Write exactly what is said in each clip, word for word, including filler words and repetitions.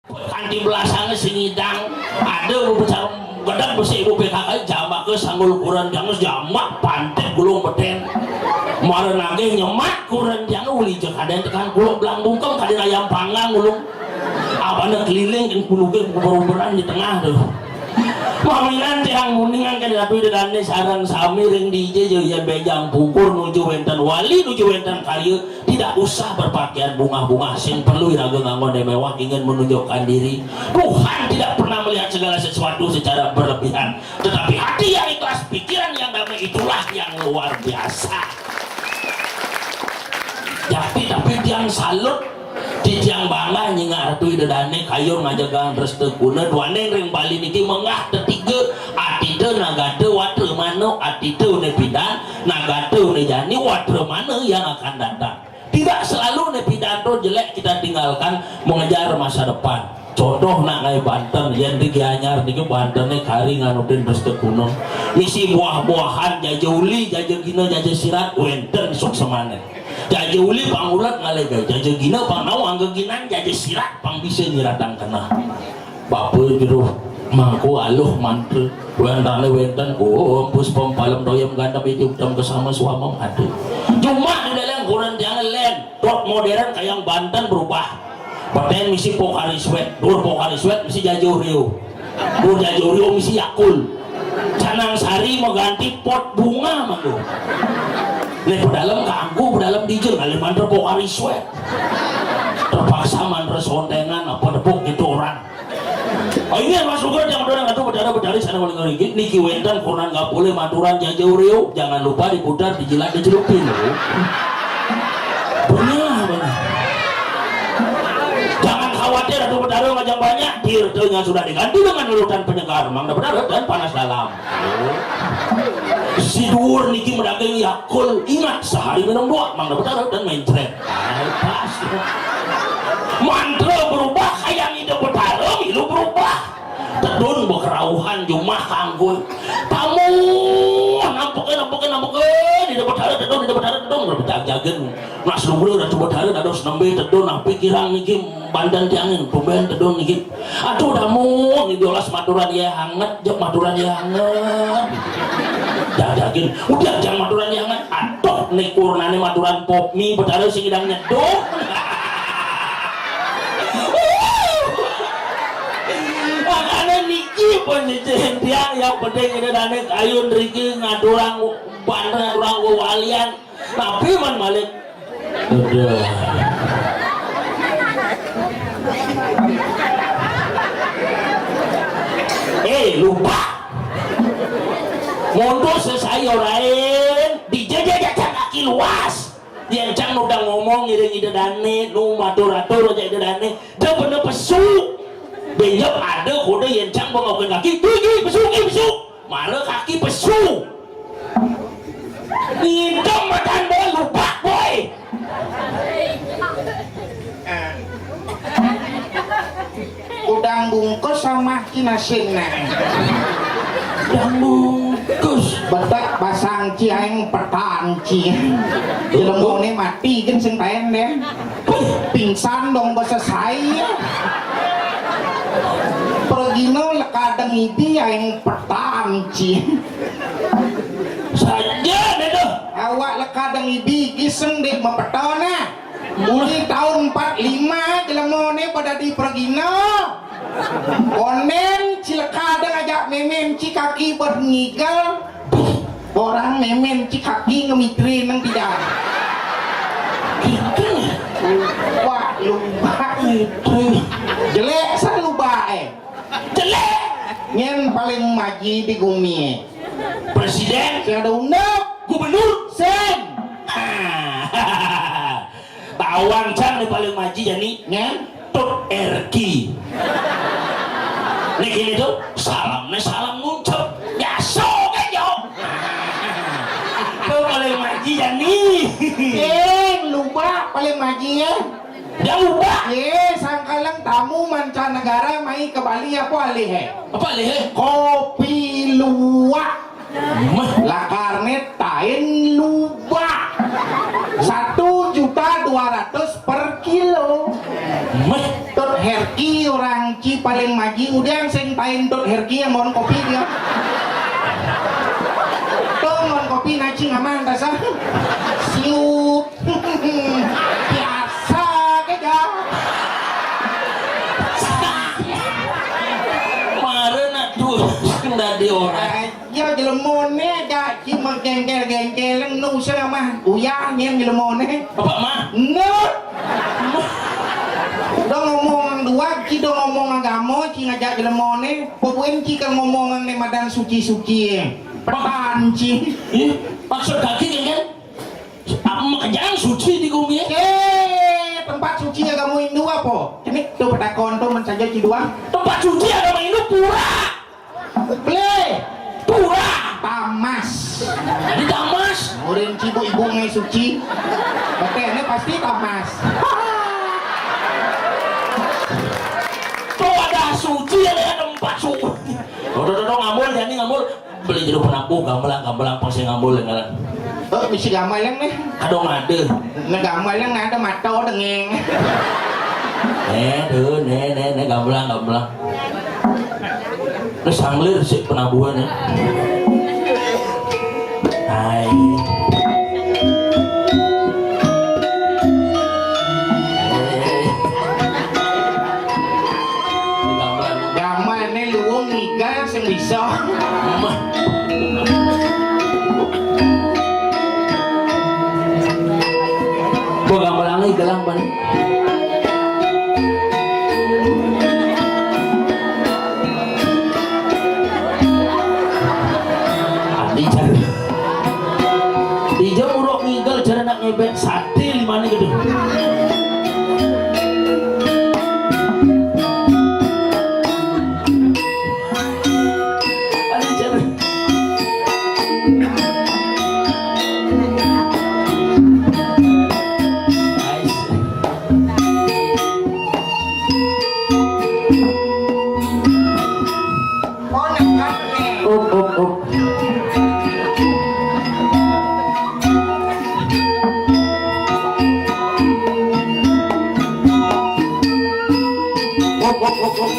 Kanti belasangé sing ngidang. Ada bebecah gedeg besi ibu P K K, jamak ke sanggul kuran janges, jamak pantet gulung beten. Mara nagih nyemak kuran janges, uli je kadén tekan kuluk belang bungkem, kadén ayam panggang ulung. Abana keliling kan kuluknya beruberan di tengah tuh. Maminan tiang muningan kan Ratu Ida Dané sareng sami ring dija, je yén béjang pungkur nuju wénten wali, nuju wénten karya, tidak usah berpakaian bungah-bungah, sing perlu iraga nganggoné mewah ingin menunjukkan diri. Tuhan tidak pernah melihat segala sesuatu secara berlebihan, tetapi hati yang ikhlas, pikiran yang damai, itulah yang luar biasa. Jadi tapi tiang salut, titiang bangga nyingak Ratu Ida Dané kayun ngajegang Dresta Kuna, duaning ring Bali niki menggah tetiga, Atita, Nagata, Watramana. Atita né pidan, Nagata né jani, Watramana yang akan datang. Tidak selalu né pidan to jelek kita tinggalkan, mengejar masa depan. Contoh nak ngaé Banten, yén di Gianyar niki Banten né kari nganutin Dresta Kuna. Misi buah-buahan, jaja uli, jaja gina, jaja sirat, wénten suksemané. Jaja uli pang ulet ngalih gaé, jaja gina pang nau angga ginan, jaja sirat pang bisa nyiratang keneh. Bapa jero mangku aluh mantra. Wéntené wénten, Om Puspam Palem Toyam Gandam Iti Uttam Kesama Swamam, ada. Cuma di dalam kuran jangan lén, dot modern kayang Banten berubah. Beten misi Pocari Sweat, dur Pocari Sweat misi Jaja Oreo. Dur Jaja Oreo misi Yakult. Canang Sari mengganti pot bunga mangku. Né pedalem kanggo, pedalem dija, ngalih mantra Pocari Sweat. Terpaksa mantra sontengan apa tepuk gitu orang. Oh, ini Mas Sugeng yang udah Ratu Betara Betari sana paling ringgit niki wénten kurang nggak boleh maturan Jaja Oreo, jangan lupa diputar, dijilat, dicelupin. Benar, benar. Jangan khawatir Ratu Betara ngajak banyak, tirtanya sudah diganti dengan larutan penyegar, Mangda Betara dan panas dalam. Si duur niki medaging Yakult, ingat sehari minum dua, Mangda Betara dan mencret. Pas. Mantra berubah, kayang Ida Betara milu berubah. Tedun bekerauhan jumah kangkung. Tamu, nampukin, nampukin, nampukin. Ida Betara tedun, Ida Betara tedun, berpecah jagin. Nas lugra Ratu Betara dados nembé tedun, api kirang niki banten tiangin, tumbén tedun niki. Aduh, tamu, ini diolas maturan ya hangat, jep maturan ya hangat. Jagin, udah jangan maturan ya hangat. Aduh, niku rnane maturan pop mie, Betara sing idang nyeduh. Makanya niki pun nyicin tiang, yang penting ini dane kayun riki ngaturang banten, ngaturang wewalian. Tapi man malik. Aduh. Eh, lupa. Mundur sesai orain, dijajah jajan kaki luas. Yén cang nu udah ngomong ngiring Ida Dane, nu matur-atur aja Ida Dane, da bener pesu. Benjep ada kuda yén cang bengok kaki, tuh, tuh, pesu, ki, pesu. Mara kaki pesu. Ngidem matan boy, lupa boy. Udang bungkus sama kinasin nah. Udang bungkus. Bedak basang ci aing petan ci. Jelemone mati gen sing taen deh. Pingsan dong basa saya. Pergino lekadeng idi aing petan ci. Saja deh tuh. Awak lekadeng idi giseng dek mepetona. Muli tahun empat lima jelemone pada di pergino. Konden cilekadeng ajak memen ci kaki berngigal. Orang memen ci kaki ngemitri nang tidak. Gitu. Wah, lupa itu. Jelek san lupa eh. Jelek. Nyen paling maji di gumi. Presiden. Si ada undang. Gubernur. Sen. Tawang cang nih paling maji jani. Nyen. Tut R Q. Nih gini tuh, salam nih salam ngucap. Biasa kan yo. Tuh paling maji jani. Eh, lupa paling maji ya. Jauh, Pak. Ye, sangkalang tamu mancanegara mai ke Bali apa alih, eh? Apa alih, eh? Kopi luwak. Meh. Lakarne tain lubak. Satu juta dua ratus per kilo. Meh. Tut Herki orang ci paling maji, udah sing paling dot Herki yang mohon kopi dia. Tuh mohon kopi naci ngaman rasa. Siup. Biasa aja. Mare nak tuh dadi orang. Ya jelemone aja ci menggengkel-gengkel nu usah mah. Uyah nyem jelemone. Bapak mah. Nuh. Dong ngomong dua, ci dong ngomong agama, ci ngajak jelemone. Pokoknya ci kan ngomong ne madan suci-suci. Petan ci. Ih, maksud kaki kan? Apa kerjaan suci di bumi? Eh, tempat suci agama Hindu apa? Ini tuh petakon tuh men saja ci dua. Tempat suci agama Hindu pura. Ble. Pura. Tamas. Di Tamas. Murin cibu ibu ngai suci. Oke, ini pasti Tamas. Tuh ada suci ya, ada tempat suci. Tuh, tuh, tuh, tuh, ngambul, jadi ngambul. Beli jeruk penapu, gamelan, gamelan, pasti ngambul ya, ngaran. Oh, bisi gamelan nih. Aduh, ngade. Nah, gamelan ada mata dengeng. Eh, tuh, nih, nih, nih, gamelan, gamelan. Ini sanglir sih penabuhan ya. Hai. Ini gamelan. Gamelan ini luwung ngigal sing bisa. Mah. Gua gamelan lagi gelang, Pan. Adi jar. Dija muruk ngigal jar anak ngebet sate limane gedhe. Adi jar. Up, up, up. Up, up, up, up.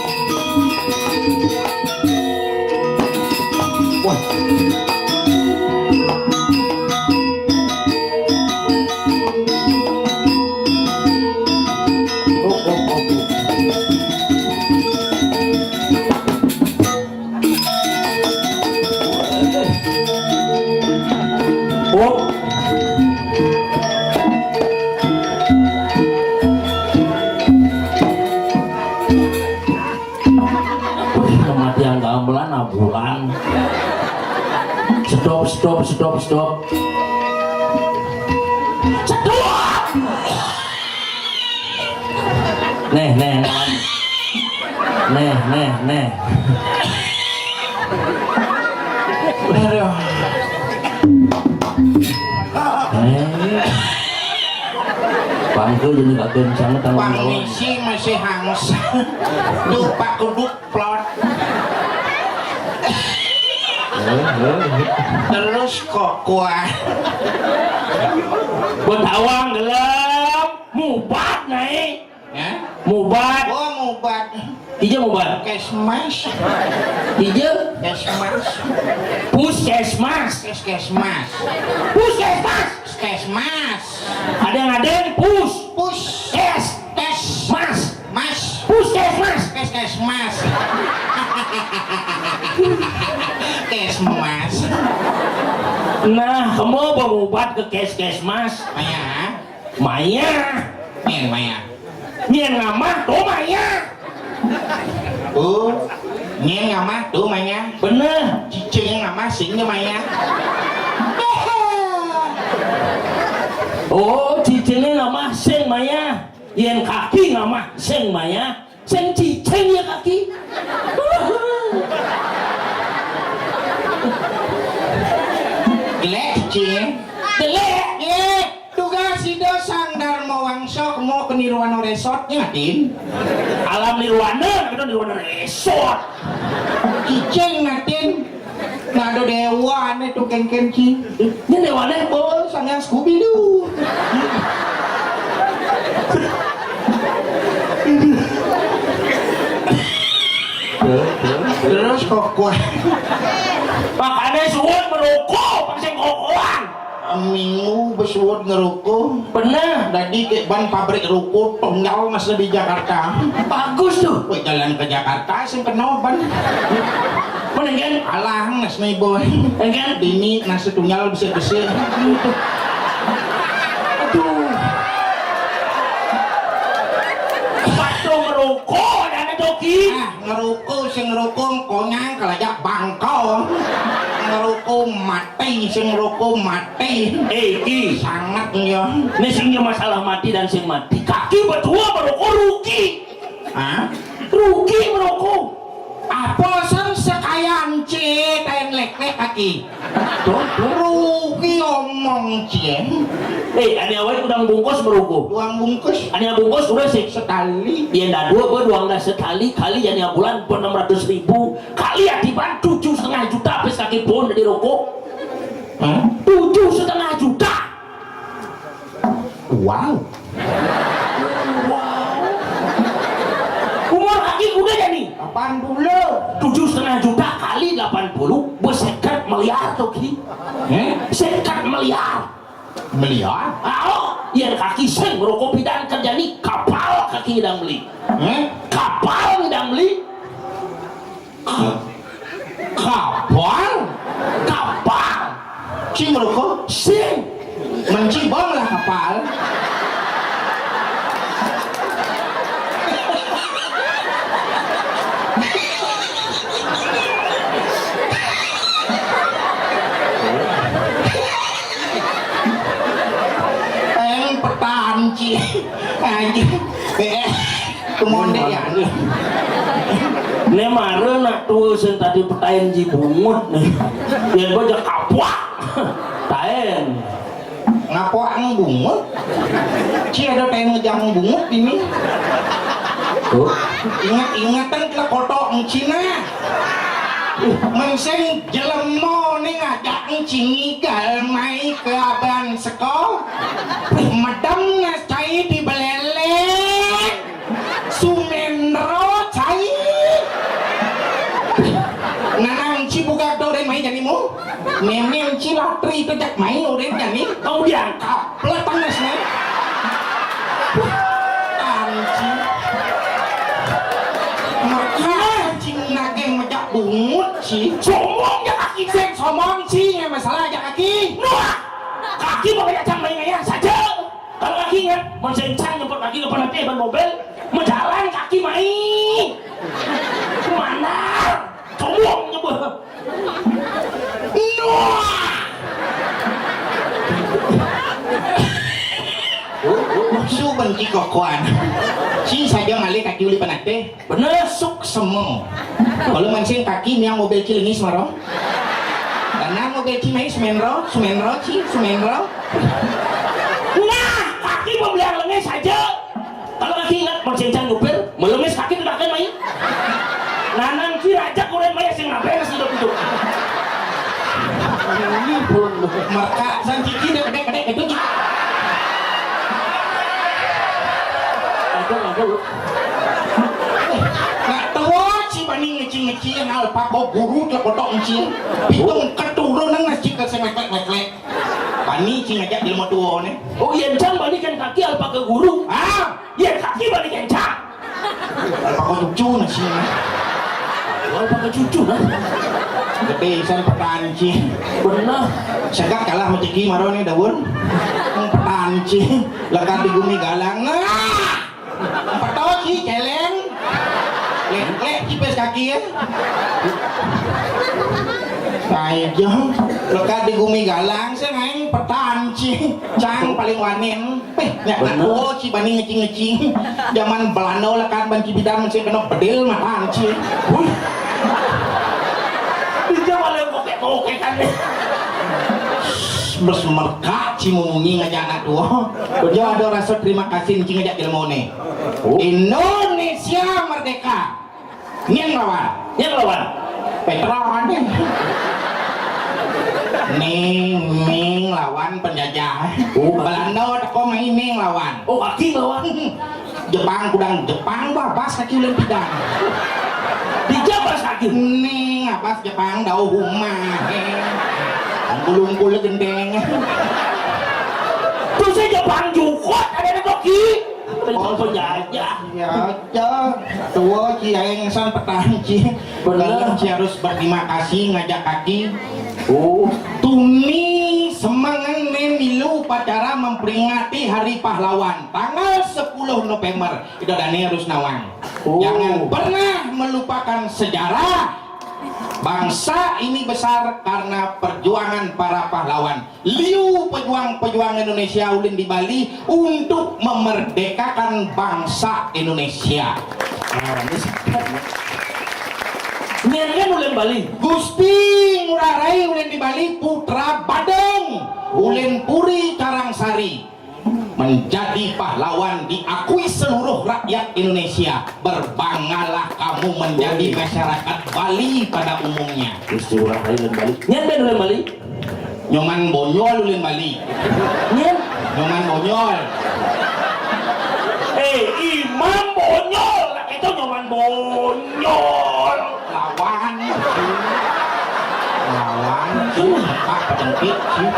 Wah. Up, up, up, up. Up. Kematian gamelan abulan. Stop, stop, stop, stop. Stop. Nih, nih, nih. Nih, nih, nih. Aduh. Eh. Bangke jadi bagian sana tanggung jawab. Pangisi masih hangus. Duh, Pak Kuduk plot. Eh, eh, eh. Terus kok kuat. Betawang gelem, mubat naik. Ya? Mubat. Oh, mubat. Ija mubat. Kesmas. Ija? Kesmas. Puskesmas. Kes-, kesmas. Puskesmas. Kesmas. Ada yang ada yang pus. Pus. Kes. Kes. Mas. Mas. Puskesmas. Kes, kesmas. Kesmas. Nah, kamu mau mubat ke kes, kesmas? Maya. Maya. Nih, Maya. Nyén ngamah tuh Maya. Oh, nyén ngamah tuh Maya. Bener. Cicing ngamah sing Maya. Oh, cicingnya ngamah sing Maya. Yén kaki ngamah sing Maya. Sing cicing ya kaki. Gelek cicing. Gelek. Ye. Tugas sida Sang Darma Wangsa kemo ke Nirwana Resort nya, Din. Alam Nirwana, kita Nirwana Resort. Cicing, Natin. Nah, ada dewa aneh tuh, kengken, ci. Ini dewa aneh, bos, sangat Scooby Doo. Terus kokoh. Makanya suwun merokok, pang sing kokohan. Minggu besuwun ngerokok. Bener. Dadi kayak ban pabrik rokok tunggal mas di Jakarta. Bagus tuh. Weh, jalan ke Jakarta sing kena ban. Mendingan alah mas nih boy. Enggak. Dini nasi tunggal bisa besar. Aduh. Waktu merokok ada doki. Ah, ngerokok sing ngerokok konyang kelajak bangkong. Ngerokok mati sing ngerokok mati. Eh, iki sangat ya. Ini sing masalah mati dan sing mati. Kaki berdua merokok rugi. Hah? Rugi merokok. Apa sang sekayan cetain lek-lek kaki? Tuh, tuh. Rugi omong cien. Eh, ada awet udang bungkus merokok. Uang bungkus. Ada bungkus udah sih. Sekali. Ya ndak dua, gua doang dah sekali kali ya nih bulan per enam ratus ribu kali ya tiban tujuh setengah juta habis kaki pun dari rokok. Hah? Tujuh setengah juta. Wow. Wow. Umur kaki udah ya nih. Delapan puluh. Tujuh setengah juta kali delapan puluh, beseket miliar tuh ki. Eh? Seket miliar. Miliar? Ayo, yang kaki sing rokok pidan kerja nih kapal kaki ngidang beli. Eh? Kapal ngidang beli. Ka-, kapal? Kapal. Sing rokok? Sing. Mencibang lah kapal. Eng petanci. Anjing. Eh, kemonde ya. Ne mare nak tua sing tadi petain ji bungut ne. Yen baja kapuak. Taen. Ngapuak eng bungut? Ci ada taen ngejang bungut ini. Tuh. Ingat-ingatan ke kotok eng Cina. Menseng jelema ne ngajak eng Cina gal mai ke aban seko. Medem nas cai di belelek. Sumendra cai. Nanang ci buka dore mai jani mu. Memem ci latri tejak mai urin jani. Kau diangkap. Pelatang nas ne. Anci. Maka cing nageng mejak bungut ci. Sombong ja kaki sing sombong ci, nggak masalah ja kaki. Nuh. Kaki mau kayak cang main saja. Kalau kaki ingat, mau sencang nyemput kaki ke penanti ban mobil, mau jalan kaki mai. Mana? Sombong nyebut. Nuh. Musuh benci kokoan. Sing saja ngalih kaki uli penanti. Bener suk semeng. Kalau mancing kaki niang mobil ci lengis maro. Karena mobil ci mai sumenro, sumenro ci, sumenro. Nah, kaki mau beli lengis saja. Kalau kaki ingat mancing cang nyupir, melemis kaki tidak akan mai. Nanang ci raja kuren mai sing ngapain sih hidup itu. Ini pun mereka sang kiki dek dek dek itu. Ada ada. Nak tua ci bani ngeci-ngeci yang alpako guru ke kotok ngeci. Pitung keturunan masjid ke semeklek-meklek. Bani ci ngajak jelema tua ne. Oh, iya, cang bani kan kaki alpaka guru. Ah, iya kaki bani kan cang. Alpaka cucu nasi. Alpaka cucu nah. Gede isan petanci. Benar. Segat kalah sama Ciki maro ne daun. Petanci. Lekat di gumi galang. Nah. Peto ci celeng. Lek lek cipes kaki ya. Ayo jong. Lekat di gumi galang sing aing petanci. Cang paling wanin. Eh, nyak nak tua ci bani ngecing-ngecing. Zaman Belanda lekat ban ci bidan mesti kena bedil mata ci. Wih. Dia malah kokek-kokek kan. Bes merka ci mungi ngajak anak tua. Dia ada rasa terima kasih ci ngajak jelema ne. Indonesia merdeka. Nyeng lawan. Nyeng lawan. Petra ane. Ning ning lawan penjajah. Oh, Belanda teko main ning lawan. Oh, kaki lawan. Jepang kudang Jepang babas kaki ulin pidan. Dija Apa sakit? Ning, apa Jepang dau humah. Bulung kula gendeng. Terus Jepang jukut ada toki. Oh, penjajah. Ya, ya. Tua Ci, aing san petang Ci. Bener. Ci harus berterima kasih ngajak kaki. Oh. Tuni semangat milu upacara memperingati Hari Pahlawan tanggal sepuluh November. Itu Dani harus nawang. Oh. Jangan pernah melupakan sejarah. Bangsa ini besar karena perjuangan para pahlawan. Liu pejuang-pejuang Indonesia ulin di Bali untuk memerdekakan bangsa Indonesia. Nah, ini nyen kan ulin Bali. Gusti Ngurah Rai ulin di Bali, putra Badung, ulin Puri Karangsari. Menjadi pahlawan diakui seluruh rakyat Indonesia. Berbanggalah kamu menjadi masyarakat Bali pada umumnya. Gusti Ngurah Rai ulin Bali. Nyen bén ulin Bali. Nyoman Bonyol ulin Bali. Nyen. Nyoman Bonyol. Eh, Imam Bonyol. Nah, itu Nyoman Bonyol. Lawan. Lawan. Tuh, Pak, pedengkit, sih.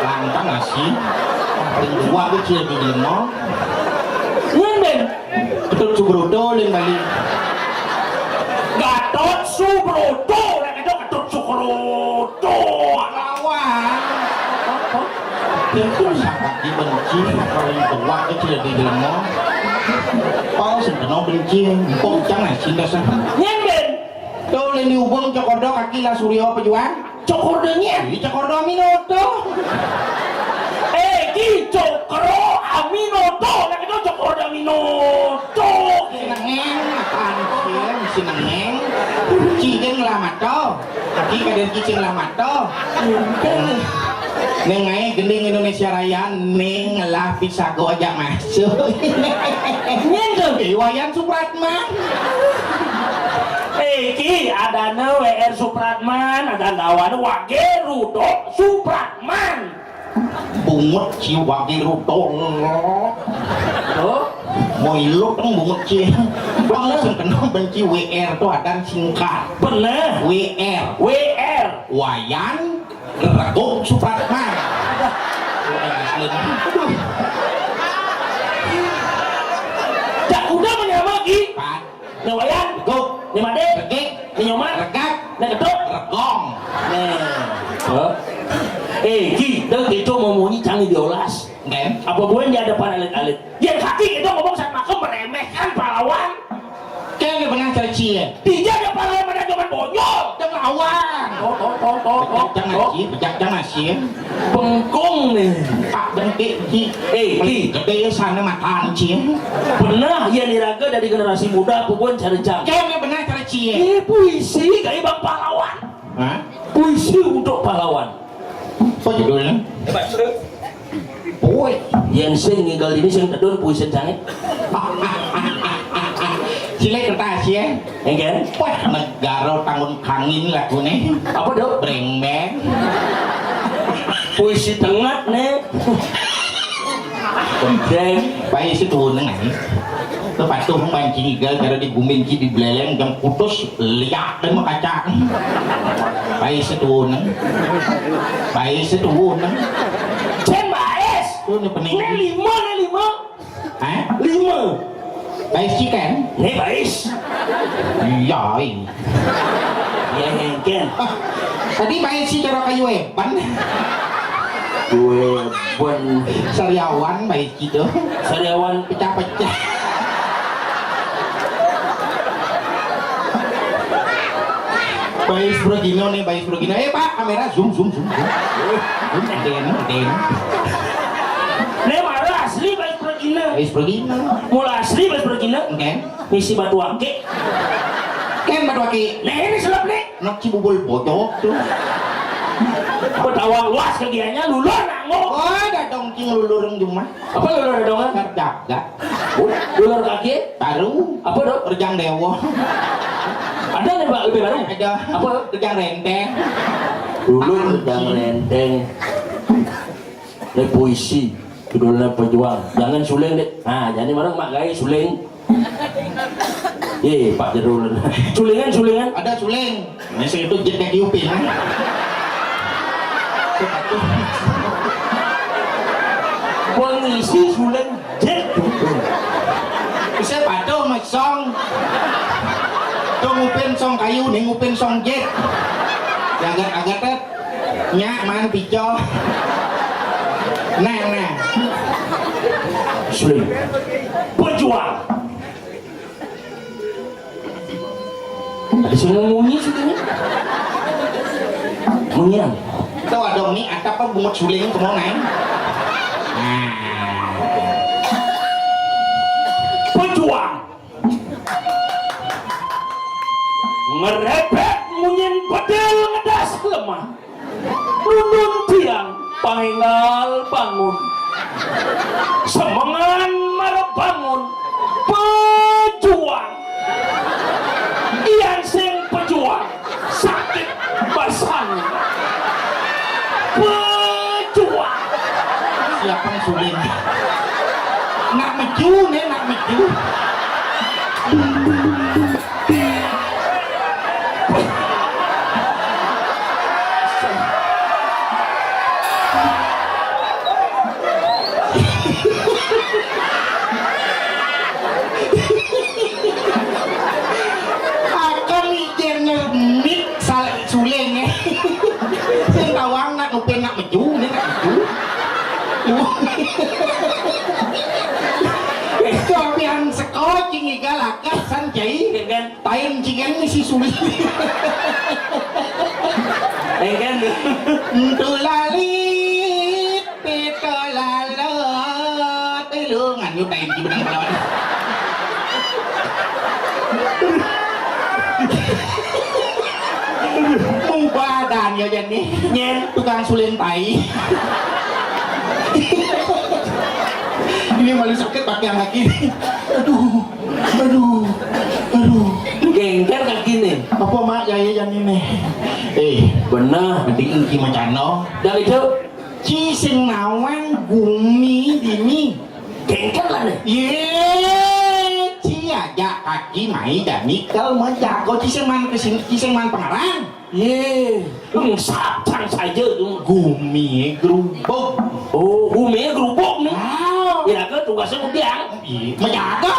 Lantang, sih. Paling tua, tuh, Cil, di Lemo. Nyen, Ben. Ketut Subroto, lain kali. Gatot Subroto, nah, itu Ketut Subroto. Lawan. Dia tuh sangat dibenci, paling tua, tuh, Cil, di Lemo. Paus, senteno benci. Kok jangan cinta sama. Nyen, Ben. Tuh, lain dihubung Cokordo kaki lah Suryo pejuang. Cokordo nyen? Ini Cokordo Aminoto. Eh, ki Cokro Aminoto. Nah, itu Cokordo Aminoto. Sinengeng, apaan sih? Sinengeng. Cicing lah mato. Kaki kadang cicing lah mato. Neng ae gending Indonesia Raya, neng lah pisago aja masuk. Nyen tuh. Eh, Wayan Supratman. Eh, ki, ada ne W R Supratman, ada lawan Wage Rudolf Supratman. Bungut si Wage Rudolf. Tuh. Mau ilu kan bungut si. Bang, sing kena benci W R tuh ada singkat. Bener. W R. W R. Wayan Rego Supratman. Aduh. Cak udah menyamaki. Pat. Né Wayan, Rego. Né Madé, Regik. Né Nyoman, Regak. Né Geduk, Regong. Nah. Hah? Eh, Ki, dek itu mau munyi canggih diolas. Nggih. Apa buin dia ada para alit-alit? Ya, kaki itu ngomong saat makan meremehkan pahlawan. Kan dia pernah cerci ya? Dia ada pahlawan pada zaman Bonyol. Dia lawan. Oh, oh, oh, oh, oh. Bejak jangan sih, bejak jangan sih. Bengkong nih. Pak Bengkik, Ki. Eh, Ki. Gede sana matan, Ci. Benar, ya, niraga dari generasi muda, apa buin cara jam. Kan dia pernah cerci ya? Eh, puisi kayak Bang Pahlawan. Hah? Puisi untuk pahlawan. Apa judulnya? Coba, suruh. Boy, yang sing ngigal ini sing tedur puisen sange. Cilik kertas ya. Engken? Wah, negara tangun kangin lagune. Apa, Dok? Breng beng. Puisi tengah nih. Breng. Baik sih tuh neng. Kepatuh mancing igal cara digumin ki di beleleng jam putus liak dan makaca. Baik sih tuh neng. Baik sih tuh neng. Cen Bais. Tuh nih pening. Né lima, né lima. Hah? Lima. Bais chicken? Né Bais. Iya, iya. Ya, engken. Ah, tadi Bais si cara kayu eban. Gue ban. Sariawan Bais gitu. Sariawan pecah-pecah. Bais Brogino nih, Bais Brogino. Eh, Pak, kamera zoom, zoom, zoom, zoom. Zoom, den, den. Né mara asli Bais Brogino. Bais Brogino. Mula asli Bais Brogino. Oke. Misi Batu Akik. Kan Batu Akik. Né ini selap nih. Nok Cibubul bojok tuh. Betawang luas kegiaannya lulur nanggo. Oh, ada dong cing lulur di rumah. Apa lulur ada dong? Kerjaga. Lulur kaki? Baru. Apa dong? Rejang Dewo. Ada nih, Pak, lebih baru? Ada. Apa? Rejang Renteng. Dulu Rejang Renteng. Ini puisi. Judulnya Pejuang. Jangan suling deh. Nah, jadi mana mak gai suling. Ye, Pak Jero. Sulingan, sulingan. Ada suling. Nah, saya itu jet dari Upin. Pengisi suling jet. Saya patuh sama song. Tuh ngupin song kayu, nih ngupin song jet. Jagat-agat, eh. Nyak man pico. Nah, nah. Suling. Pejuang. Ada sing munyi situ nih. Munyian. Itu ada nih, ada apa bungut suling kemana? Nah. Pejuang. Ngerebek munyin bedil ngedas lemah. Nunun tiang pangénggal bangun. Semengan marep bangun. Pejuang. Ian sing pejuang. Sakit basan. Pejuang. Siapa yang suling? Nak meju nih, nak meju. Akan mikirnya mik salah suling, eh. Sing tawang nak ngupin nak meju, nih nak meju. Itu apian sekolah cing igal akan san cai. Iya kan? Tain cigen misi sulit. Engken. Entu lalit, pita lalat, ilungan yu tain cigen lawan. Mubadan ya jani. Nyen. Tukang suling tai. Ini malu sakit pakai yang lagi. Aduh. Aduh, aduh. Gengker kaki nih. Apa mak jaya jani nih? Eh, bener. Mending iki macano. Dari itu, ci sing nawang gumi dini. Gengker lah nih. Ye, ci aja kaki mai dani kal menjago ci sing man kesini, ci sing man pengarang. Ye, lungsap sang saja tuh. Gumi gerubuk. Oh, gumi gerubuk nih. Ah. Kira ke tugasnya udah. Iya, menjaga.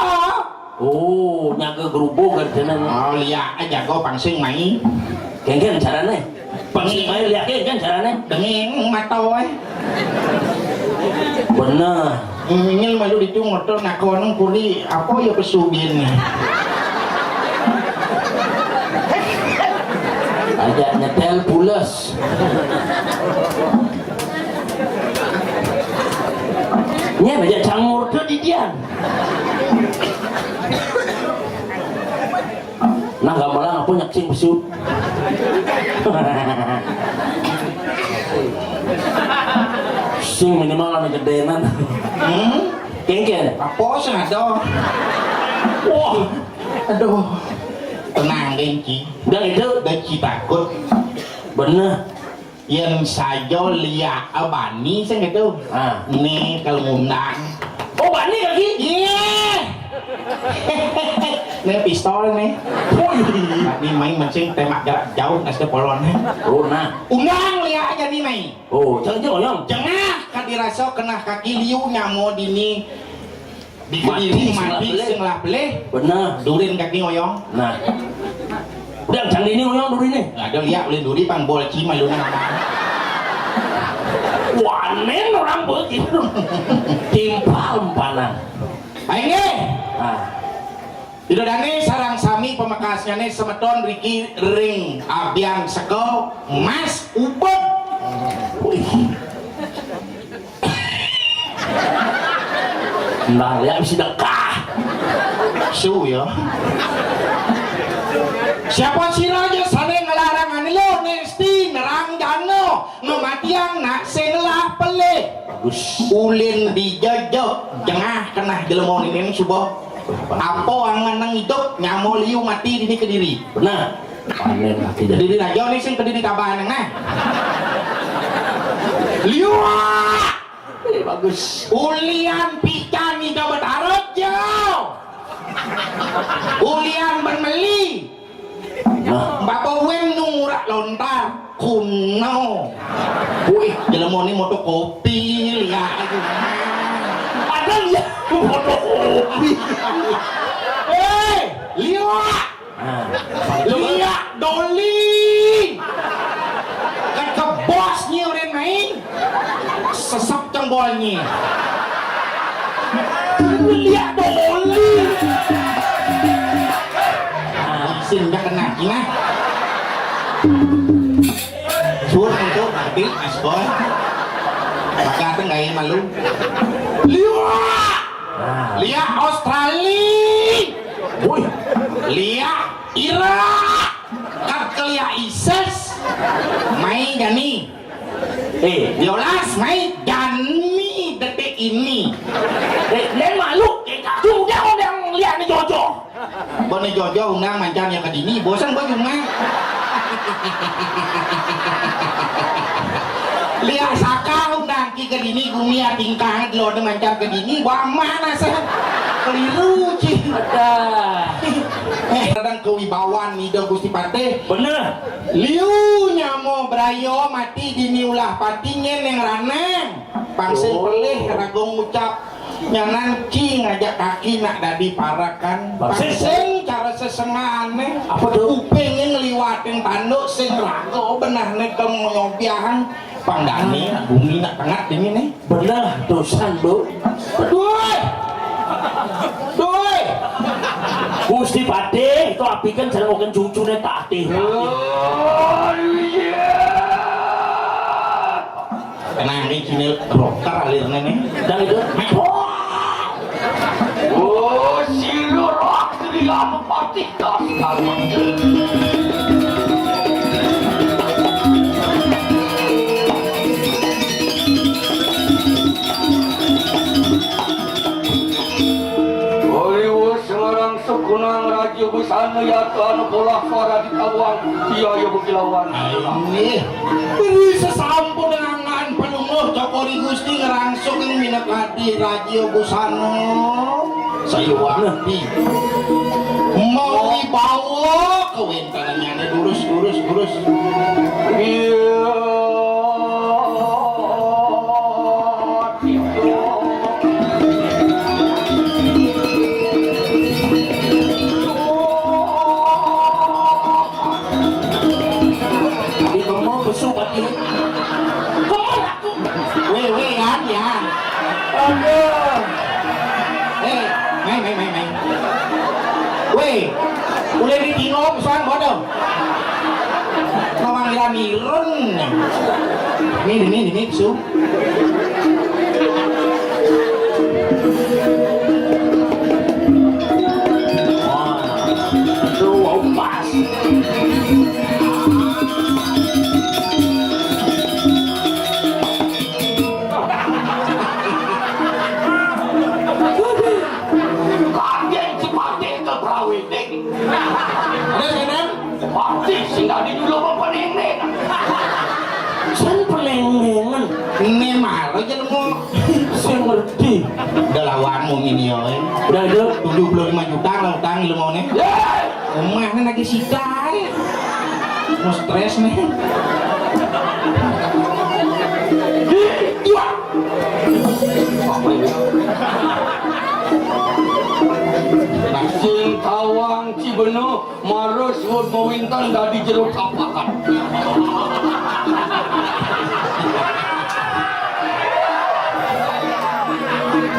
Oh, nyaga gerubuk kan sana. Oh, lihat aja kok pangsing mai. Kengken carane. Pangsing mai lihat kengken carane. Denging mata wae. Bener. Ini malu ditu motor nak kono kuli apa ya pesubin. Aja nyetel pules. Nya aja canggur tuh di dia. Nah, gamelan apa nyaksing besut. Sing minimal anu gedenan. Hmm? Kengken. Apa sih ada? Wah. Aduh. Tenang, Genci. Udah itu. Genci takut. Bener. Yang saja liak abani sing itu. Ah. Nih kalau ngundang. Oh, bani lagi? Iya. Nih pistol nih. Wih. Ini main mancing tembak jarak jauh nasi polon nih. Oh, nah. Undang liak aja nih, Mai. Oh, jangan jangan, Yang. Jengah kadirasa kena kaki liu nyamo dini. Di kediri mati sing lah pelih. Bener. Durin kaki ngoyong. Nah. Udah canggih ini ngoyong durin nih. Ada liak boleh duri pang bol cima lu nama. Wanen orang bol gitu. Timpal empanan. Ayo. Nah. Ida dane sarang sami pamekasnyane semeton riki ring abian seko Mas Ubed. Wih. Nah, ya mesti dekah. Su ya. Siapa sira aja sane ngelarang ane lo nesti nerang jano ngematiang nak sing lah pelih. Bagus. Ulin dijejek jengah kenah jelema ninin suba. Apa angan nang idup nyamo liu mati dini kediri. Benar. Panen mati dah. Kediri raja ni sing kediri tabahan nah. Liu. Eh, bagus. Ulian pican ida betarut jo. Ulian bermeli. Nah, Bapak Wen nu ngurak lontar kuno. Wih, jelema ni motokopi liak aja. Ada liak motokopi. Eh, liak. Nah, liak doli. Kan ke bos ni orang main. Sesep cang bolnye. Liak doli. Nah, sing dah kena, nah. Sur untuk nanti, Mas Boy. Maka tu nggak malu. Liak. Nah. Liak Australia. Woi. Liak Irak. Kat ke liak ISIS. Mai jani. Eh, yolas mai jani detik ini. Eh, len malu, eh, kadu udah orang liak ni jojo. Bone jojo undang mancan ya ke dini, bosan gua cuma. Liak saka undang ki ke dini, gumi atingkang lo de mancan ke dini, wah mana sih? Keliru, Ci. Ada. Eh, kadang kewibawaan Ida Gusti Patih. Bener. Liu nyamo brayo mati dini ulah pati nyen neng ranang. Pang sing pelih raga ngucap. Nyanan ki ngajak kaki nak dadi parakan. Pang sing cara sesengane. Apa tuh? Upinge ngliwatin tanduk sing raga benahne kang nyobiahang. Pang dane nak bumi nak tengat dini ne. Bener, dosan, Bu. Duh. Duh. Gusti Patih, itu api kan cara ngoken cucune tak atih. Tenang, ini sini rocker alirnya nih. Dan itu, oh, si lurah dia mempatikan. Oliwus ngarang sekunang raja busana yata anu polah para ditawang, iya, iya, begilawan. Ayo, nih. Ini sesampun dengan Palungguh Cokor I Gusti ngrangsung ing minakadi raja busana. Sayuwakti. Mawibawa kawentenannyane durus, durus, durus. Iya. Di kemo besuk ati. Kemo aku. Weh, weh, Yan, Yan. Aduh. Eh, mai, mai, mai, mai. Weh, ulih di tino pesan bodoh. Ngomong ngira mirun. Ini, ini, ini, su. Wah, tuh, pas. Kaget si Patih ke prawiting. Ada sadar? Patih sing dadi dulu apa penenek? Sing penenek. Ini malah aja nemu. Sing ngerti. Udah lawanmu ini ya. Udah ada. Tujuh puluh lima juta lah utang ilmu nih. Yeay! Omahne lagi sida ae. Mau stres nih. Dua. Apa ini? Nah, sing tawang Cibenu marus wut mawintan dadi jero kapakan.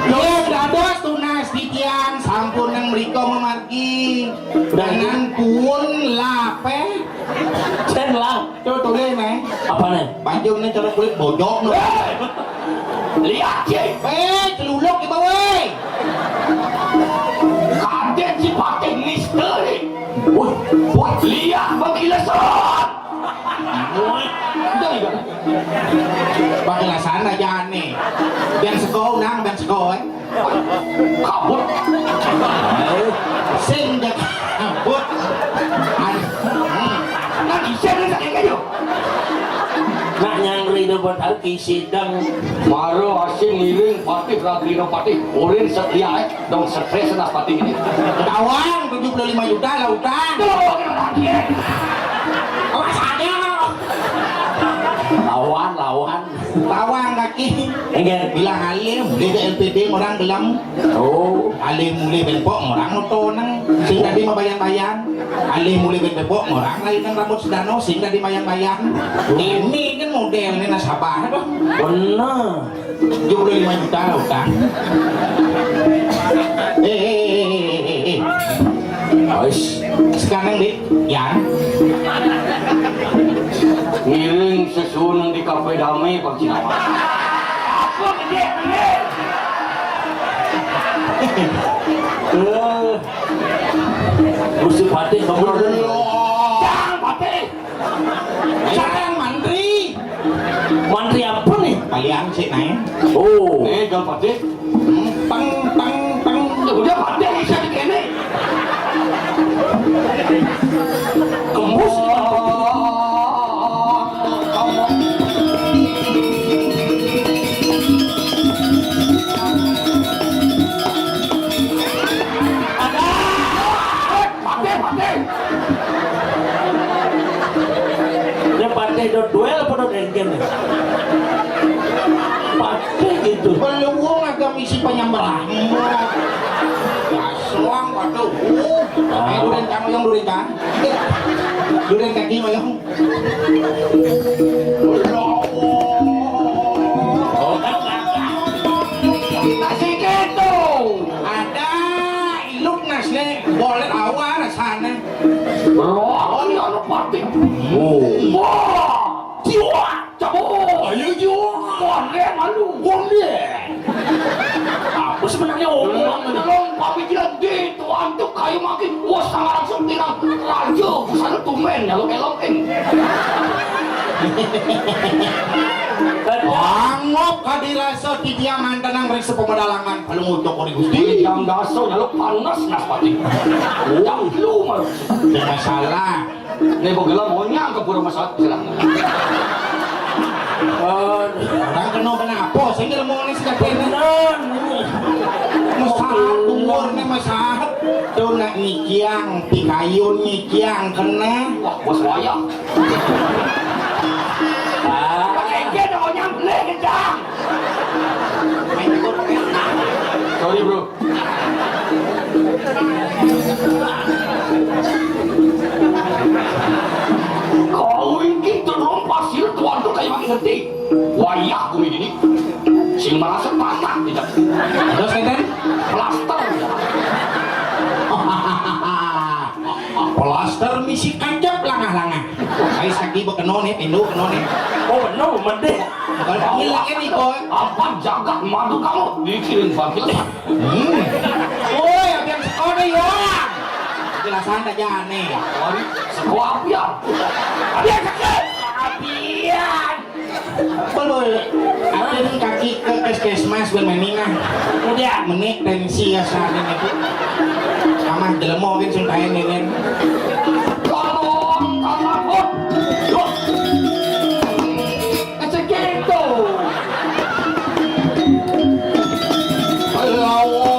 Yo, dados tunas titiang sampun nang mriko memargi. Dangan puun lape? Sen lah. Coba tulis, Meh. Apa nih? Panjung nih cara kulit bojok no. Lihat sih. Eh, celuluk di bawah. Kaget si pakai misteri. Woi, woi, lihat bagi lesan. Woi, udah, udah. Pakai lesan aja aneh. Biar sego, nang, biar sego, eh. Kabut. Sing jak kabut. Aduh. Nang isen nang saking kayu. Nak nyangri Sebentar ki sidang. Maro asing ngiring Patih Ragrino Patih. Urin setia, eh. Dong stres nas Patih ini. Tawang tujuh puluh lima juta lah utang. Tuh, lagi. Awas ada. Lawan, lawan. Tawang kaki. Enggak. Bilang alim, D P L P D orang gelem. Oh. Alih mulih bepok ngorang oto nang. Sing tadi mabayang-bayang. Alih mulih bepok ngorang lain nang rambut sedano sing tadi mayang-mayang. Ini kan model ini nasabah tuh. Bener. Tujuh puluh lima juta lah utang. Eh, eh, eh, eh, eh, eh. Ais. Sekarang, Dik, ya. Ngiring sesuun di kafe dame, Bang Cinawa. Apa gede, gede? Eh, Gusti Patih, kamu. Jangan, Patih. Jangan, Mantri. Mantri apa nih? Kalian sih, naik. Oh. Eh, jangan, Patih. Peng, peng, peng. Ya udah, Patih, bisa di kene. Gembus. Ada. Patih, patih. Dia patih dot duel apa dot engkel nih? Patih gitu. Belum agak misi penyamberan. Soang, waduh. Uh. Ah. Eh, duren kamu yang duren kan? Duren kaki mah yang. Asik itu. Ada iluk nasne, boleh awal sana. Wah, ini anak partai. Oh. Wah, jiwa, cabut. Ayo, jiwa. Boleh malu. Boleh. Apa sebenarnya omongan? Belum pamikiran di tuan tuh kayu makin. Wah, sangat langsung tinang. Raja, busana tumen, ya, lo kelokin. Angop kadirasa tidiang antanang ring sepemedalangan. Kalau ngutuk kori Gusti. Yang daso, ya, lo panas, naspati. Yang lu, malu. Tidak masalah. Nih, gua gelang monyang ke pura masalah. Orang kena kenapa? Saya nggak mau nih sudah kena. Masalah umur nih, masalah. Tuh nak nyikiang, pikayun nyikiang kena. Wah, bos wayang. Ah. Pakai dia dong, nyampe kencang. Sorry, bro. Kau ini terus pasir tuan tuh kayak makin ngerti. Wayah kumi ini. Sing merasa patah tidak. Terus, Teten? Plaster. Plaster misi kancep langah-langah. Ai saki bekeno nih, pindu keno nih. Oh, bener, mending. Kalau panggil lagi nih, Boy. Apa jagat madu kamu? Mikirin bangkit. Hmm. Woi, abian sekolah, yo. Jelasan aja nih. Wah, sekolah abian. Abian sakit. Abian. Bol, bol. Abian kaki ke puskesmas, bol, mani nah. Udah, menik tensi ya saat ini tuh. Amah jelema kan suntain ini. Tolong, tolong, Bud. Loh. Kecil gitu. Lawa.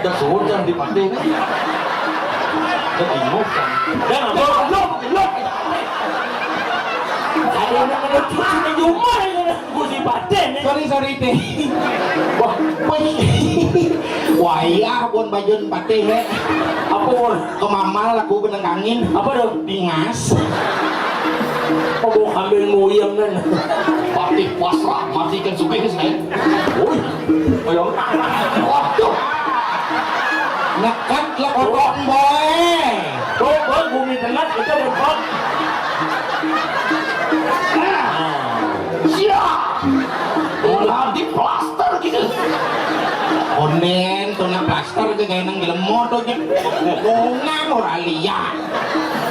Dah suwun jangan dipakai. Dah bingung kan. Dah, belum, belum, belum. Ada yang menuju di rumah ini. Gue dipaten, nih. Sorry, sorry, Teh. Wah, wih. Wayah pun bajun patih, he. Apa, Bun? Kemamal aku beneng angin. Apa tuh? Dingas. Pokok ambil muyeng kan. Patih pasrah, matikan sugih ke sini. Woi, ayo. Waduh. Nekat lah kotok, boy. Tuh, Bun, bumi tengah, kita, Bun. Siap. Ulah diplaster gitu. Onden, tuh nak plaster ke kayak nang jelema tuh, Jek. Bunga ora liya.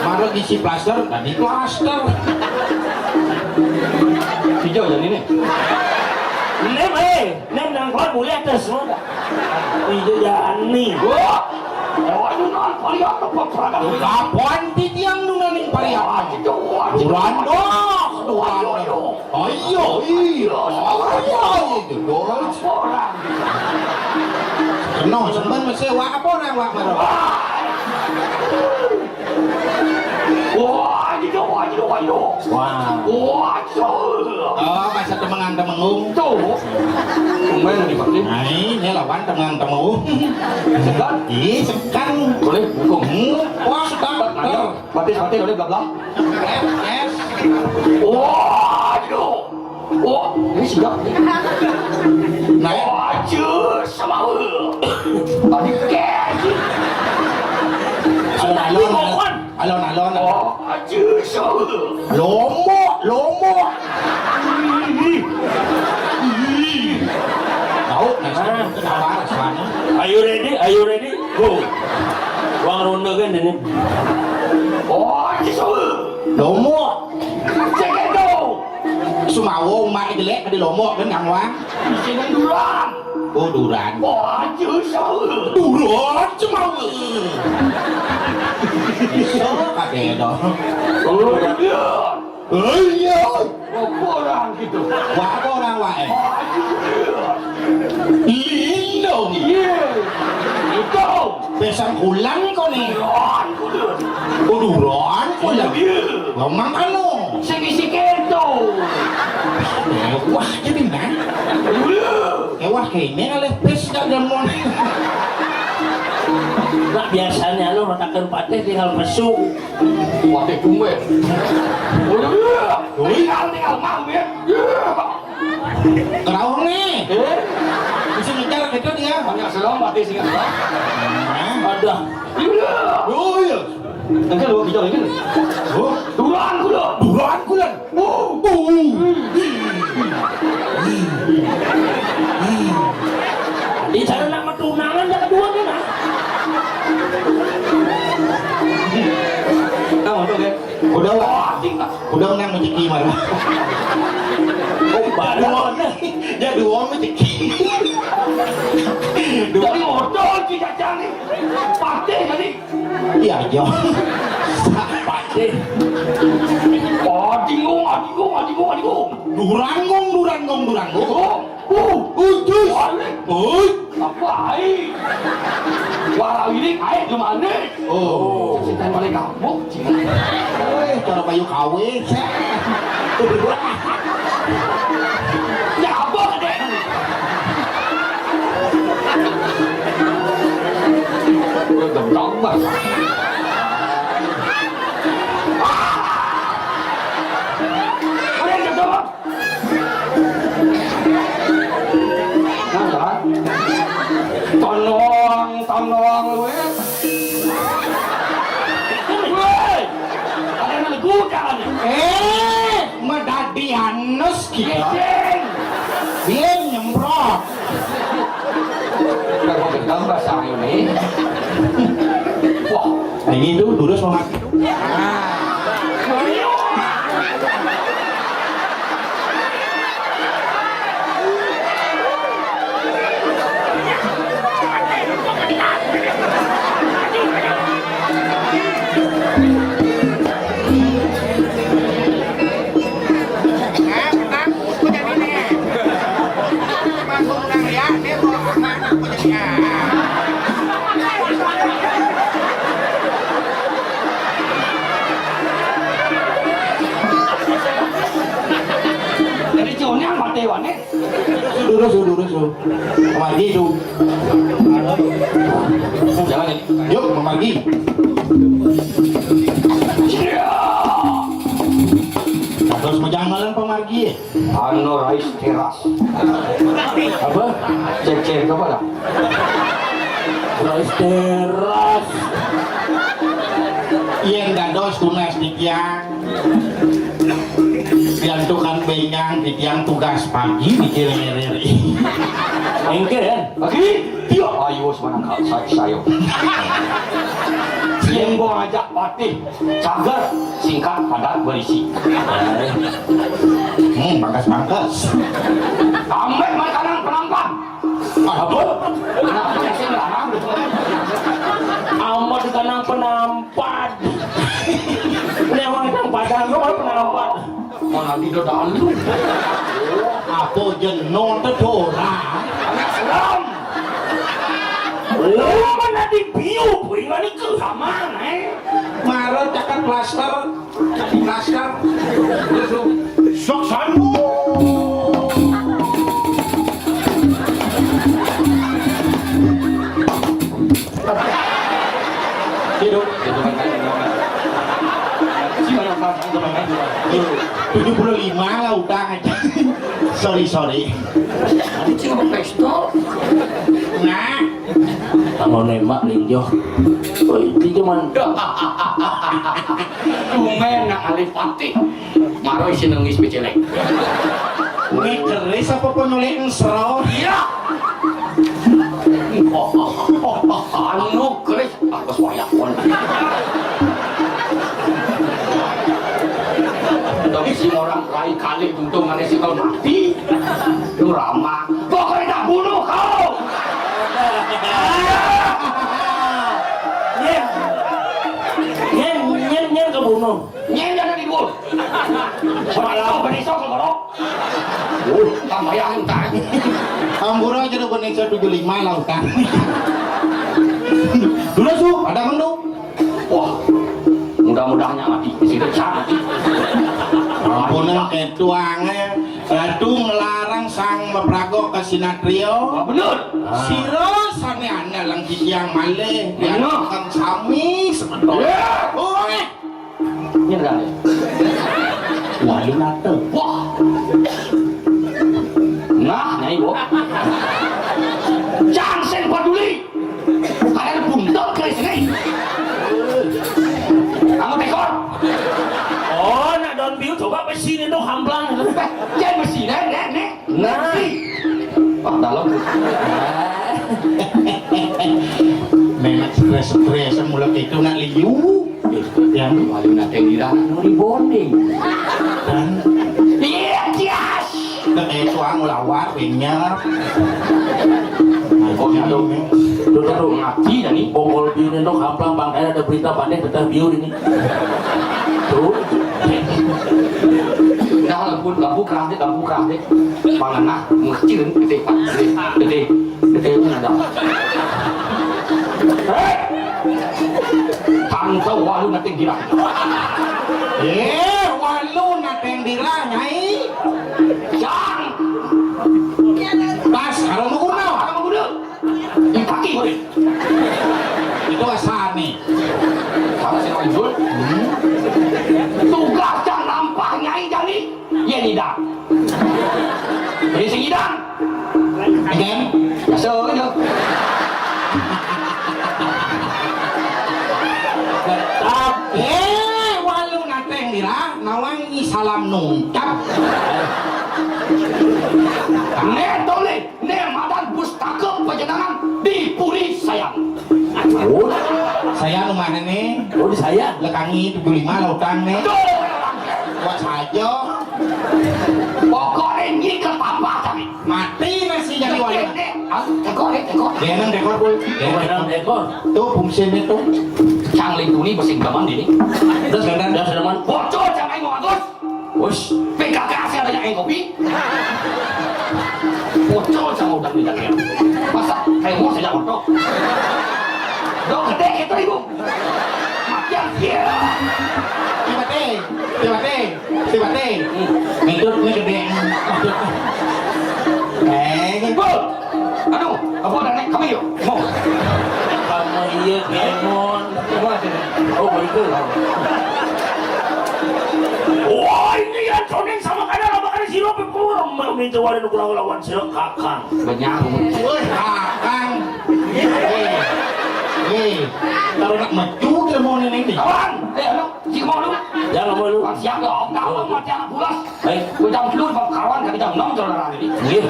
Baru diisi plaster, tadi plaster. Hijau jadi nih. Nem, eh, nem nang keluar boleh atas semua. Hijau jani. Wah. Oh, aduh, non, pariak apa perang? Kapan titiang nunaning pariak? Wah, gitu, wah, gitu. Duran doh, duran doh. Ayo, iya. Ayo, itu doh. Orang. Kena, semban masih wak apa orang wak marah? Wah, gitu, wah, gitu, wah, gitu. Wah. Wah, gitu. Oh, masa temengan temengung. Tuh. Main di pati. Nah, ini lawan temengan temengung. Segan. Ih, segan. Boleh, dukung. Hmm. Wah, segan. Batis, batis, boleh, bla, bla. Yes, yes. Wah, gitu. Oh, ini sedap. Nah. Oh, aja sama. Tadi kayak gitu. Alon-alon, alon-alon. Oh, aja sama. Lomo, lomo. Tahu, nah, kenapa rasanya? Are you ready? Are you ready? Go. Wang ronde kan ini. Oh, aja sama. Lomo. Cek itu. Sumawa umak jelek di Lombok kan, Kang Wang? Sini Duran. Oh, Duran. Oh, aja sama. Duran sama. Iso kabeh dong. Oh, iya. Oh, iya. Oh, kurang gitu. Wah, kurang wae. Oh, aja. Lino. Iya. Itu. Besan kulan kok nih. Duran kulan. Oh, Duran kulan. Iya. Ngomong anu. Sing isi kento. Wah, jadi nang. Iya. Wah, kene kalih pis gak demon. Lah, biasanya lu matakan patih tinggal pesu. Patih tumben. Oh, iya. Tinggal, tinggal ngambil. Iya. Kerauh nih. Eh? Bisa ngejar gitu dia. Banyak selong, mati sih, kan? Ada. Iya. Oh, iya. Enggak, lu kita ini. Oh, Duran kulan. Duran kulan. Oh, oh. Di sana nak metunangan yang kedua nih, nah. Tahu tuh, kan? Udah, wah, udah nang rezeki malah. Oh, baru. Jadi uang rezeki. Dua. Jadi modal kita cari. Patih tadi. Iya, iya. Patih. Oh, adingung, adingung, adingung, adingung. Duranggung, duranggung, duranggung. Oh. Uh, ucus. Balik. Oi. Apa ai? Wara wirik ai di mana? Oh. Cinta balik kampung. Eh, cara bayu kawin. Ya apa deh? Gue gendong banget. Ah! Udah gendong. Nah, kan? Tolong, tolong lu, eh. Woi, ada yang lagu jangan. Eh, medadi anus kita. Ngeceng. Dia nyemprot. Kalau gendam bahasa ini. Wah, ini tuh durus mau mati. Jadi ciumnya mati wane. Sudah, sudah, sudah. Kemari itu. Jalan ya. Yuk, kemari. Terus menjangalan pemargi. Anu rais teras. Apa? Cek-cek apa dah? Rais teras. Yen dados tunas titiang. Diantukan benjang titiang tugas pagi mikir ngirir. Engke ya. Pagi. Dia ayo semangat saya. Yen mau ngajak patih. Cager, singkat, padat, berisi. Hmm, pangkas-pangkas. Sampai makanan penampang. Apa? Anak sing larang. Kanang penampad. Néwang nang Padang kok penampat. Mana di dalam? Apa jenuh tedora? Anak seram. Oh, mana di biu, kuwi ngene ke sama, eh. Mara cakap klaster. Klaster. Sok sanu. Hidup. Tujuh puluh lima lah utang aja. Sorry, sorry. Nanti cuma pistol. Nah. Kalau nembak linjo. Oh, itu cuman. Lumayan nak alih patih. Maro isi nangis becelek. Ini keris apa penulis ensro? Iya. Anu keris apa suayakon. Tapi si orang lain kali untung ada si kau mati. Lu ramah. Pokoknya tak bunuh kau. Nyen, nyen, nyen, nyen kebunuh. Nyen ada di gol. Semalam berisok ke golok. Uh, tambayang tak. Tambura aja udah bening tujuh lima lah utang. Dulu su, ada mendu. Wah, mudah-mudahannya mati. Sida cak mati. Ampun, ketuange. Ratu ngelarang sang meprago ke sinatrio. Wah, bener. Sira sane andal lang titiang malih. Bener. Dianakkan sami sebetulnya. Ya. Oi. Ini enggak nih. Wali nate. Wah. Nah, nyai, Bu. Jangan sen peduli. Kalian buntel keris ini. Kamu tekor. Oh, nak daun biu coba besi nih tuh hamplang. Eh, jangan besi, nek, nek, nek. Nah. Pak dalam. Memang stres-stres mulai itu nak liu. Yang paling nanti dirah nuri bonding. Dan iya, jas. Kita kayak tuang lawar, banyak. Oh, aduh. Tuh, tuh, tuh, ngaji dah nih. Bongkol biu nih, tuh, hamplang bangkai ada berita pandai betah biu ini. Tuh. Dah, lampu, lampu kerah deh, lampu kerah deh. Pangenah, mengecil, gede, gede, gede, gede, mana dah? Hei! Tangkau walu nating dirah. Eh, walu nating dirah, Nyai. Jang. Pas, kalau mau guna. Kalau mau guna. Dipaki, boleh. Itu asal nih. Sama si Nonjul. Hmm. Tugas jang lampah, Nyai, jani. Iya, nyidang. Jadi sing nyidang. Again. Biasa aja. Tapi walu nateng nira nawang nyi salam nungkap. Nek toleh, nek madan pustaka pajenengan di Puri Sayan. Oh, saya rumahnya nih. Oh, di saya. Lekangi tujuh lima lah utang nih. Aduh. Buat saja. Pokoknya nyi ketambah tapi. Mati nasi jadi wali. Nek, nek. Ah, teko, nek, teko. Dia nang dekor, Boy. Dia nang dekor. Tuh fungsinya tuh. Cang lindungi mesin gaman ini. Terus, Gandan? Terus, Gandan. Bocor, cang aing mau bagus. Wes, P K K sih ada yang kopi. Bocor sama udah minta dia. Masa kayak mau saya foto. Dong gede gitu, Ibu. Matian dia. Tiba teh, tiba teh, tiba teh. Mentut ini gede. Eh, Bu. Aduh, apa udah naik kami yuk? Mau. Kamu iya, Kemon. Coba sini. Oh, begitu. Wah, ini ya, coning sama kadar apa kadar siro pepur. Minta warin kurang lawan siro kakang. Benyang. Woi, kakang. Hei, hei. Kalau nak maju kita mau ini nih. Kawan, eh, anu, si mau lu. Ya, mau lu. Siap dong, kawan mati anak bulas. Baik. Gue jam dulu, Pak, kawan, kami jam enam, saudara ini. Iya.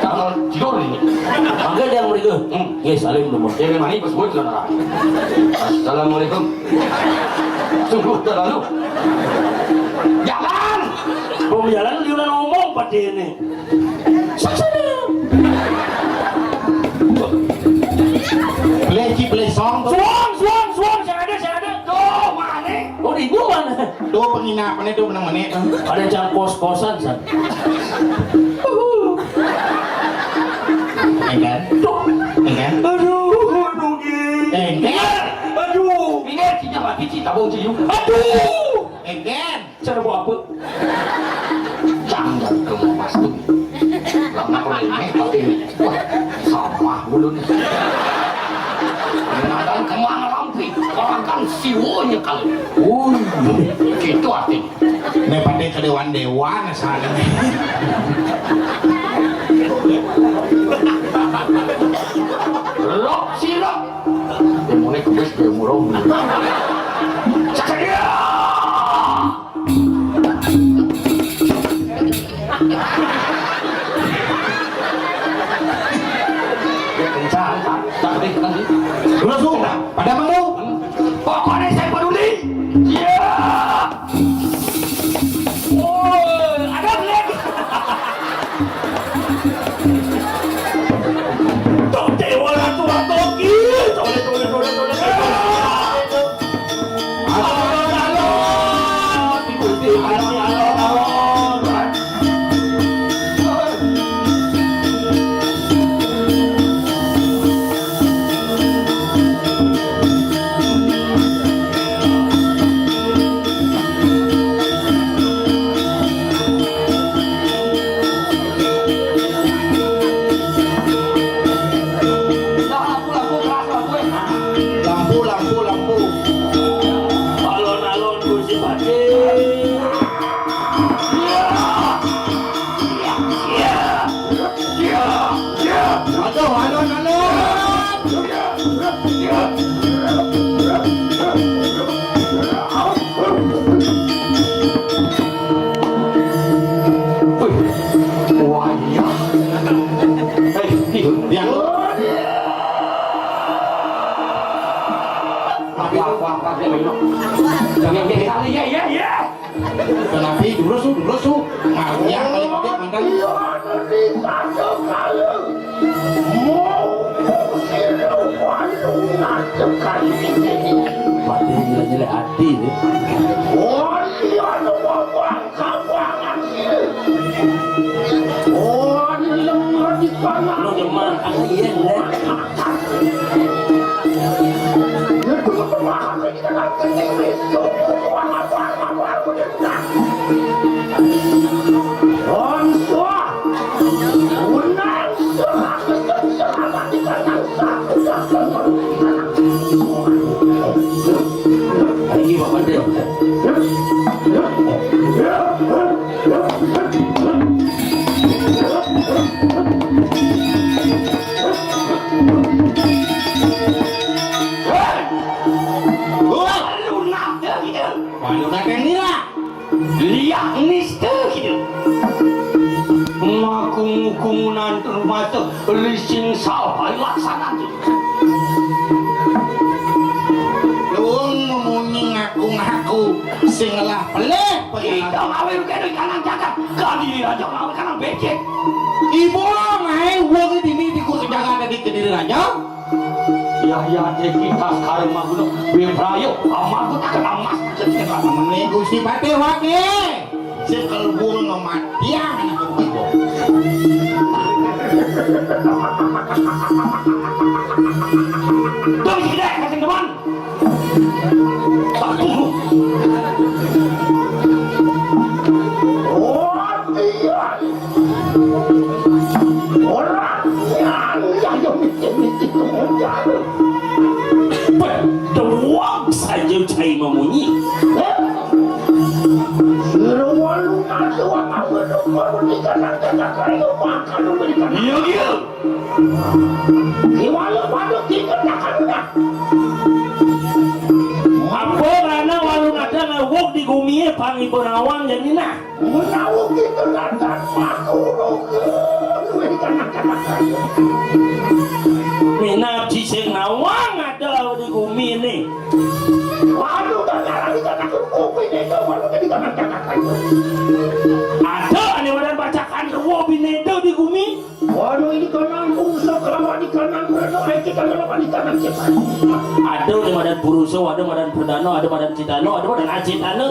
Tanggal tidur ini. Mangga yang mereka. Hmm. Yes, salim nomor. Yang mana, Pak, sebut, saudara. Assalamualaikum. Sungguh terlalu. Jalan. Belum jalan, dia udah ngomong pada ini. Leci, leci, song. Suang, suang, suang. Ibu mana? Tuh penginapan itu menang menit. Ada jam kos-kosan, San. Enggan. Tuh. Enggan. Aduh, aduh, Gi. Enggan. Aduh. Ini cinta mati, cinta bau cium. Aduh. Enggan. Cara buat apa? Jangan kemas tuh. Lama remeh tapi wah, sama ulun. Nadang kemana rampi? Orang kan siwanya kali. Ui, gitu artinya. Nek pada ke dewan-dewan sana. Lok silok. Demone kubis gue murung. Cakap dia. Ya kencang, Pak. Tapi nanti. Dulu, Su. Pada malu. Pokoknya saya peduli. Iya. Woi, ada lagi. Tok dewa ratu ratu. Ih, tole, tole, tole, tole. Alon, alon. Alon, alon, alon. Lampu, lampu, lampu. Alon-alon Gusti Patih. Aduh, alon-alon. Wih, wah, iya. Eh, iya. Apa, apa, apa, apa, ini? Jangan, jangan, iya, iya, iya. Kenapi, durus, Su, durus, Su. Nah, yang paling gede mantan. Iya, nanti satu kali. Mau sini, waduh, ngadep kali ini. Pati nyele-nyele hati, nih. Oh, iya, ada wabah. Kawangan sini. Oh, ini lemah di tanah. Lu nyemangat, iya, Lek. Ya, tunggu, tunggu, apa ini kan aku ini? Tunggu, tunggu, apa, apa, apa, apa, apa, apa. Orang tua. Unang, serah, serah, serah, serah, serah, serah. Lagi, Bapak, deh. Hei! Wah, lu nate gitu. Wah, lu nate ngira. Liak niste gitu. Ngaku-ngaku nantur masuk lising salah laksana tuh. Luwung memunyi ngaku-ngaku sing ngelah pelih. Kita ngawe rugi di kanan cakap. Kadiri raja ngawe kanan becek. Ibu ngae wong dini di ku jaga ada di Kediri Raja. Ya, ya, teki tas karung maguno. Bebrayo, amarku tak kena emas. Ini Gusti Patih wage. Sing kelebur ngematiang anak ibu. Tuh, si gede, kasih teman. Tak tunggu. Oh, iya. Orang yang, yang mikir-mikir kemudian. Bedoang saja cai memunyi. Sira walu nate wae baru dikatakan kaya makan memberikan. Iya, iya. Di walu pada dikatakan udah. Apa karena walu nate ngawuk di gumi pangipun awang jadi nah. Menawi kita datang pakurung, duwe kanak-kanak. Minab sing nawang ada di gumi ini. Waduh, tak ngarani kanak kupi ini, waduh, jadi kanak-kanak. Ada ane wadan bacakan ruwo bineda di gumi. Waduh, ini kanak bungsu kelawan di kanak mereka. Ada madan Puruso, ada madan Perdana, ada madan Citana, ada madan Acitana.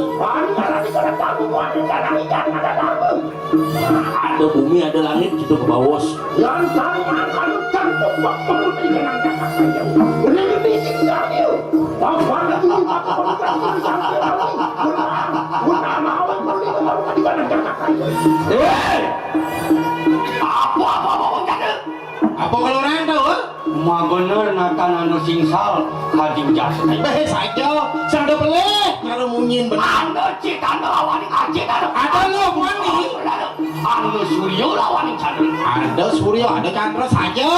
Ada bumi, ada langit, kita ke bawah. Yang sama kalau cantik waktu di dalam kata saya. Boleh lebih tinggal yuk. Bapak lagi. Hei! Apa, apa, apa, apa, apa? Apa kalau orang tahu, ha? Mah bener natan anu singsal ka jasa. Beh, saja, sing ada pelih, karo munyin bener. Anu citana lawan citana. Ada lo, mani. Anu Surya lawan Candra. Ada Surya, ada Candra, saja,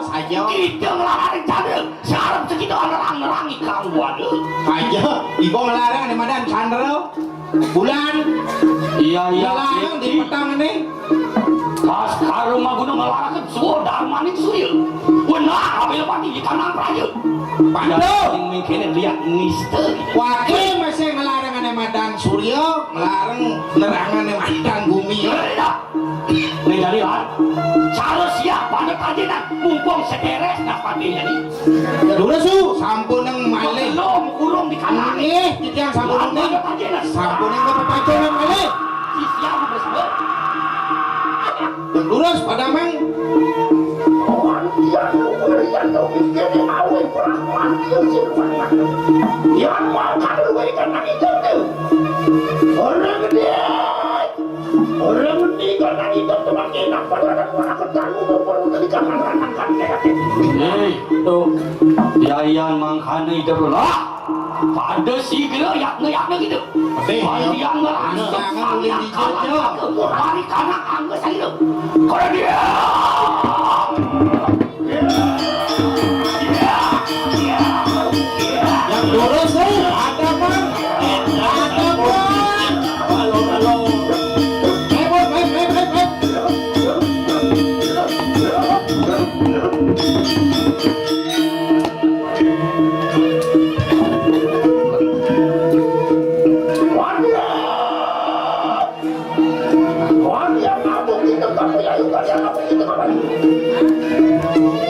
saja. Kita ngelawan Candra, sarap segitu nerang-nerang ikang waduh. Saja, ibu ngelarang di madan Candra. Bulan. Iya, iya. Ngelarang di petang ini. Pas karo magunung ngelarakeun suwa darmaning surya. Benar, apabila pati di tanah raja. Pandu. Sing mengkene lihat nista. Wakil masih ngelarang ane madan surya, ngelarang nerang ane madan bumi. Iya. Nih, jadi lah. Cara siap pada tajenan, mumpung sederes nah pati jadi. Lurus, su, sampun nang malih. Belum, urung di kanan. Nggih, titiang sampun ning. Sampun ning pepacuran malih. Sisian tersebut. Lurus pada mang. Wan tiang luhur yang dong mikir awe kurang mati sing banget. Yang makan luwe kan nang itu tuh. Orang gede. Ora muni kok nang idep teman enak padahal ora ketanggung bawa perlu tadi kamar anak kan kayak gitu. Hei, itu. Yayan mangkane idep lah. Pada sigera yakna-yakna gitu. Betul, ya. Pandian ngerasa anak-anak ulin di Jogja. Hari kanak angge saya. Kalau dia. Yang lurus, eh, ada, Bang. Ada, Bang. Halo, halo. Ayo, Bang, ayo, ayo, ayo, ayo. Wah, dia mabuk itu kamu ya, juga dia mabuk itu kamu.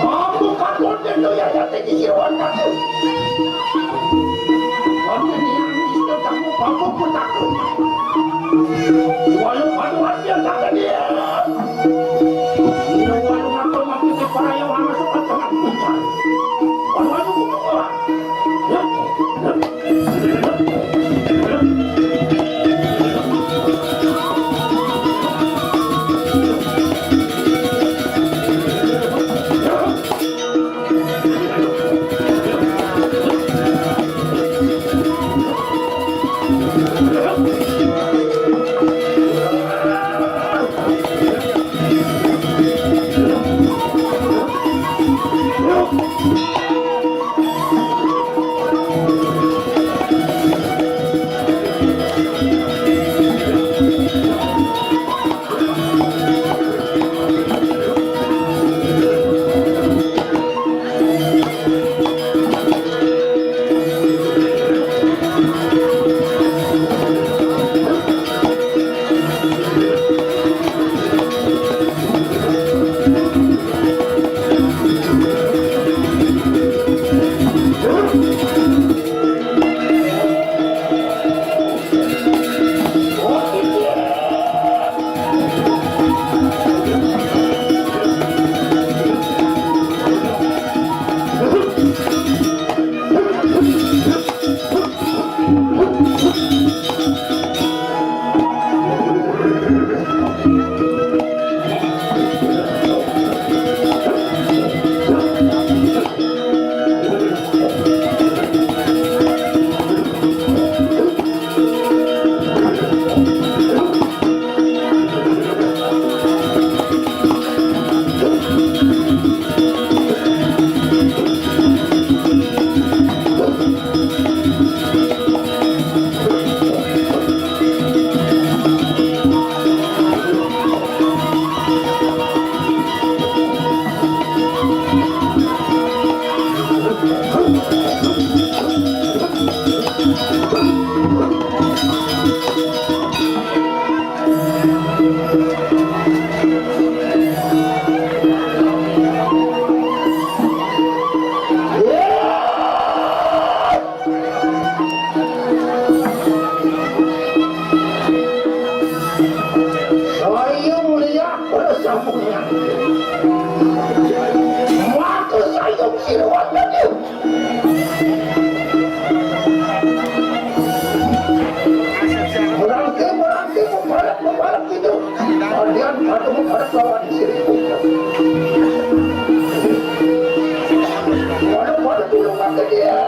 Mabuk kamu itu ya, ya, tinggi siruan kamu. Kamu ini yang itu kamu mabuk pun takut. Walau pada dia kata dia. Ini walau ngatur mabuk itu para yang lama sempat tengah puncak. Walau aku. Merangke, merangke, membarak, membarak gitu. Kalian pada membarak lawan sini. Pada, pada dulu mati dia.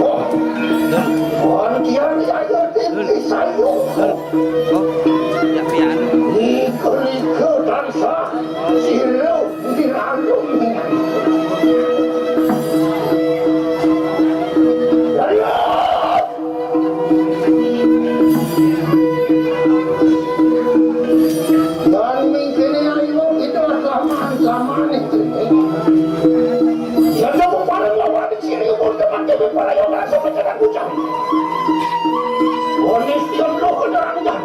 Wah, wah, dia, dia, dia, dia, saya. Iko-iko tansah sira dirandung. Ayo! Dan mingkene ayo kita laman-laman itu. Ya, coba paling lawan. Sini umur teman-teman para yang rasa macam bujang. Wanis yang lo kenderang dah.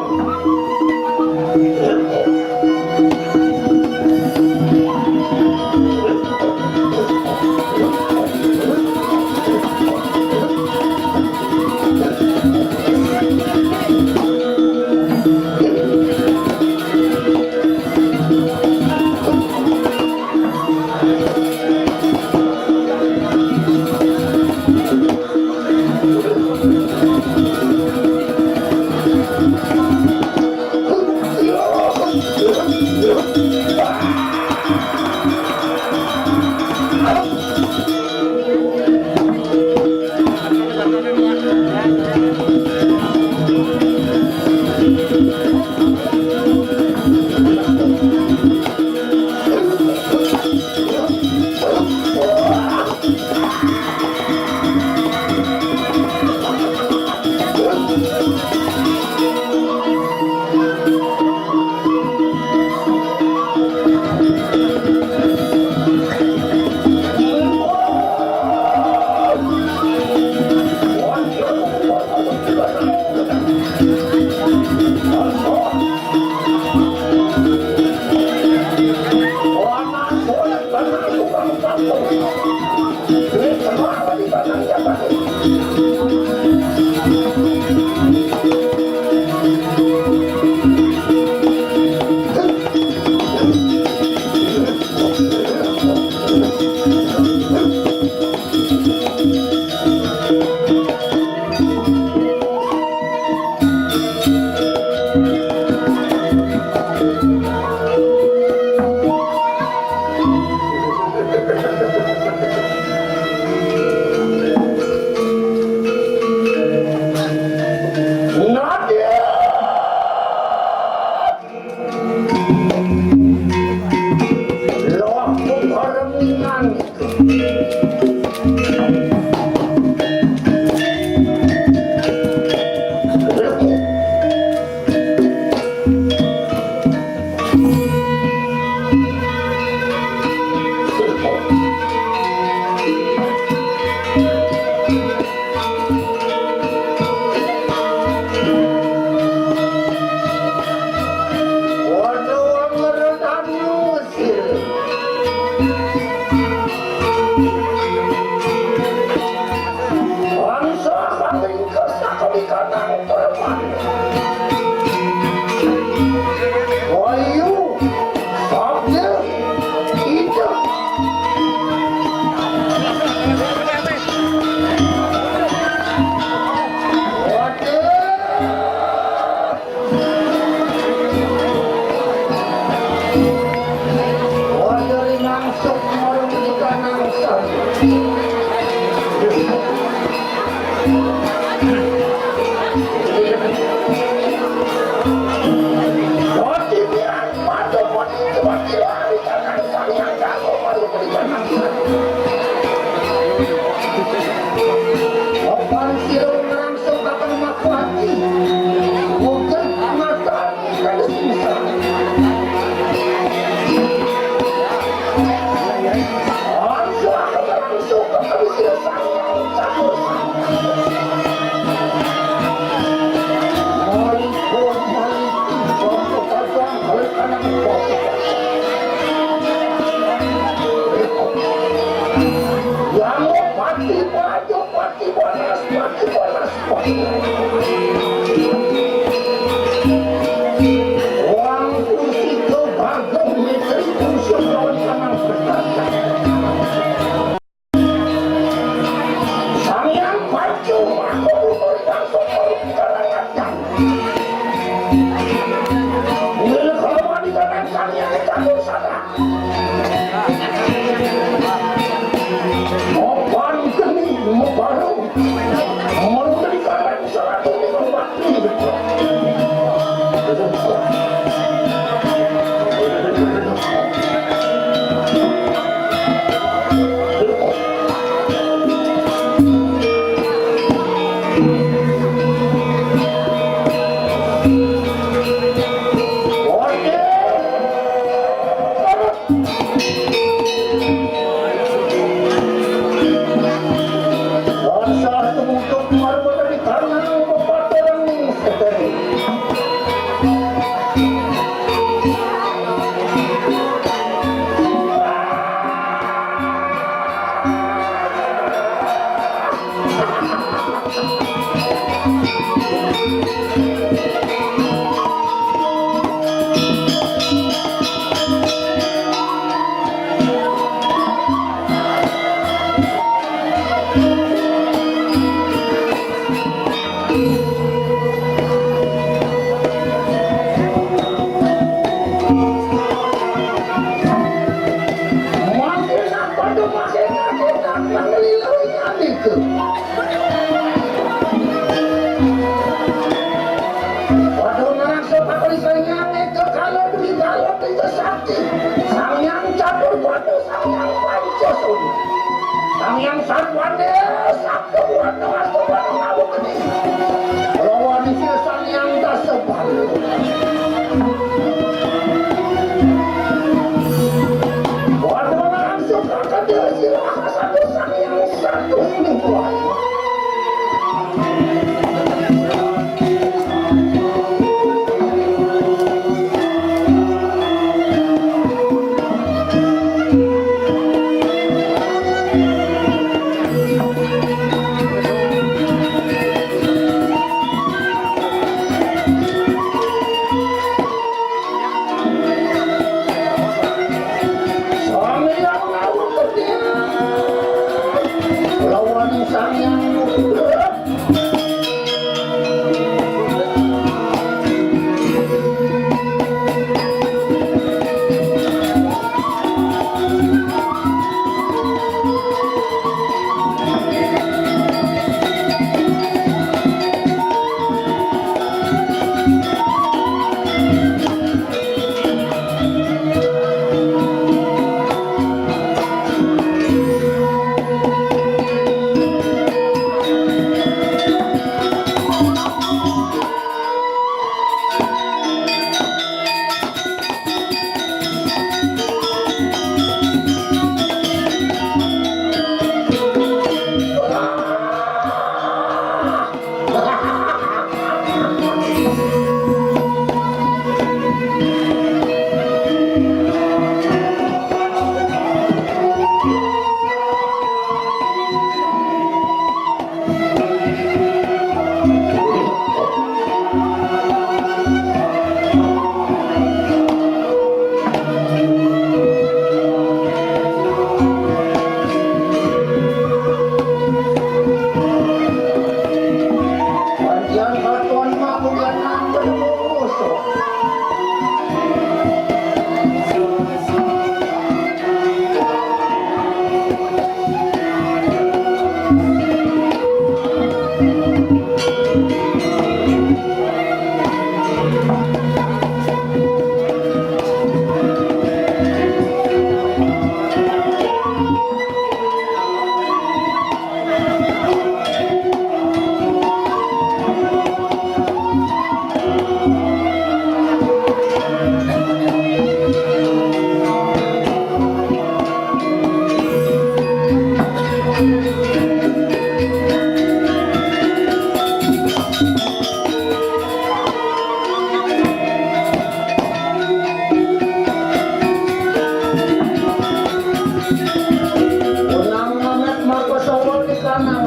Papan sira langsung kapan makuati. Boten ngertani kados misal. Langsung, langsung Wong kursi bagong mitri kursi lawan kanang berkata. Sang Hyang Pancu, aku umur langsung karangan. Nil kalau wani kanang Sang Hyang Pancu sana. Mopan geni, mobaru. Mono geni karang salatu minggu waktu. Makin apa tuh, makin, makin apa, ngelilau ini adikku. Waduh, ngerasa bakal saya itu kalau di dalam itu sakti. Sang Hyang Catur Wada, Sang Hyang Pancasuna. Sang Hyang Satwanda, Satwanda, Satwanda, ngawuk ini. Lawan isi Sang Hyang Dasabala. Waduh, langsung angkat dia sila satu Sang Hyang satu ini, Tuhan. Sang Hyang Agung Gedé lawan Sang Hyang Unang mamet maka sawal di kanang.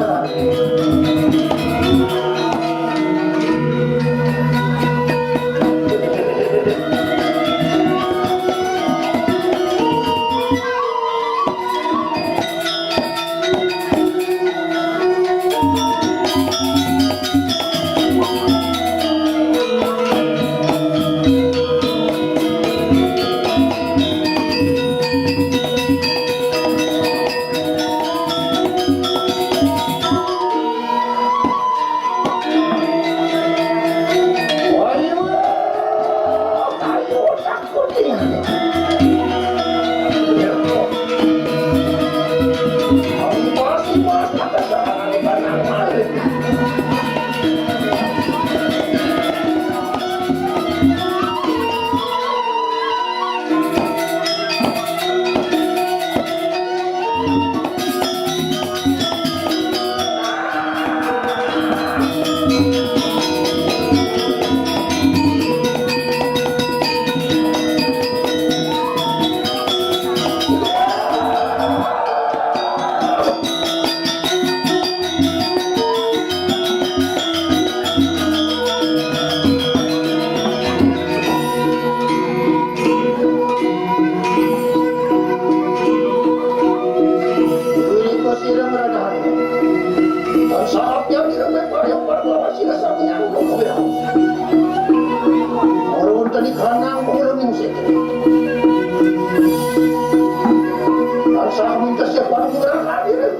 Kesiapan murah hadir.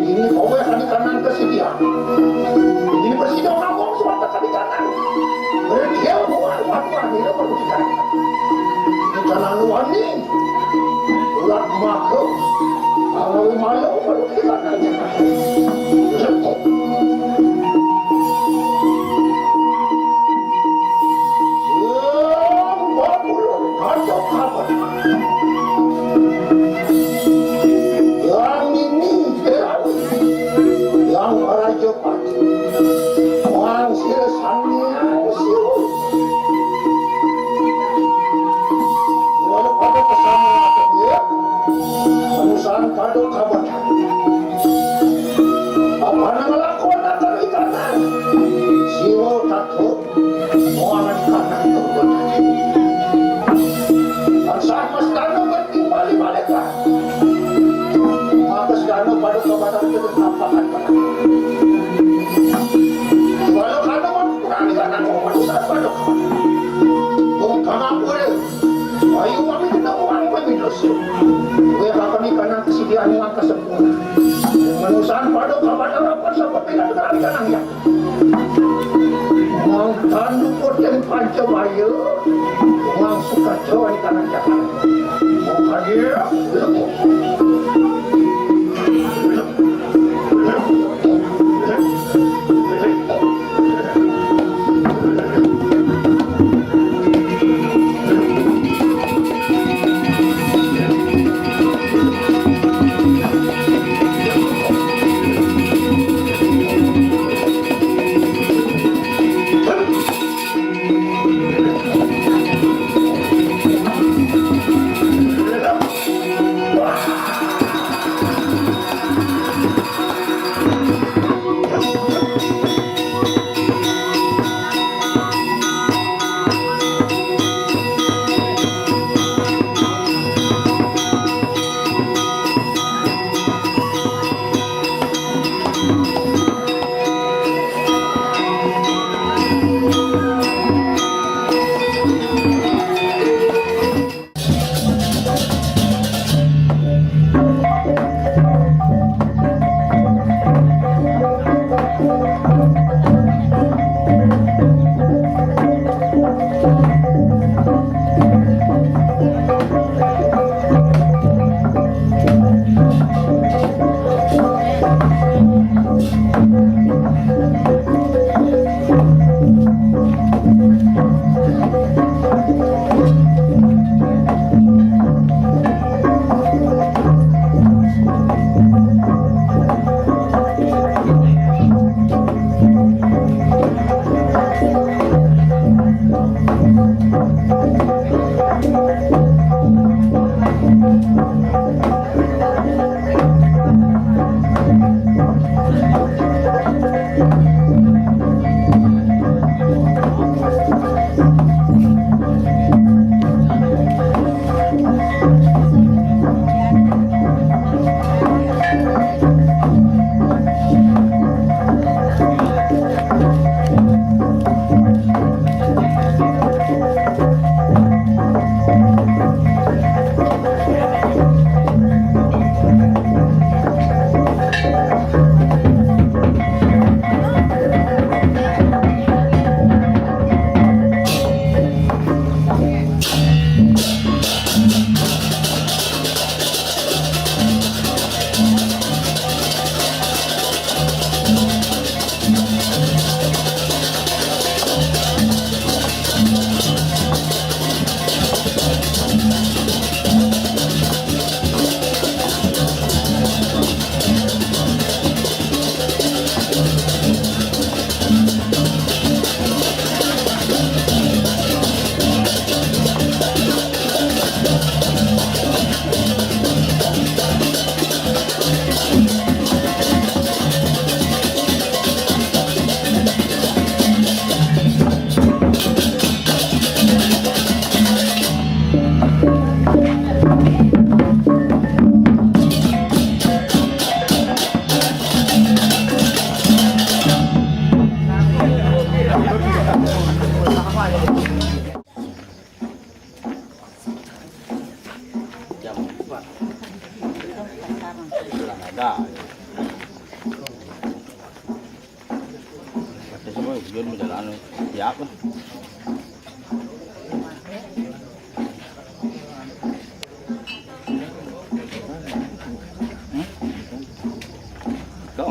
Ini kowe kami kanan kesediaan. Ini presiden ngomong suatu kami kanan. Berdiam buat waktu akhirnya perlu dikanan. Di kanan wani. Ulat makhluk. Kalau malu perlu dikanan. Yang ini yang Raja Pati. Wang sira samiang siwul. Wala pada pesan ya. Urusan pada kabar. Apa nama lakon akan ikanan? Siwul takut. Muangan kanak turun. Tansah Mas Danu bertimbali malaikat. Mas Danu pada kabanan itu tampakan pada. Walau kanak mau kurang kanak mau pada saat pada. Bukan apa dia. Ayo kami kena uang kami dosa. Gue akan ikan kesediaan uang kesempurnaan. Manusan pada kabanan apa sampai tidak terang kanak ya. Mang Tandu Koden Pancawaya, Mang Sukajo di tanah Jakarta. Mang Hadir, Ada. Pati sa mga yun, may dala, ano? Yak. Hmm? Ito.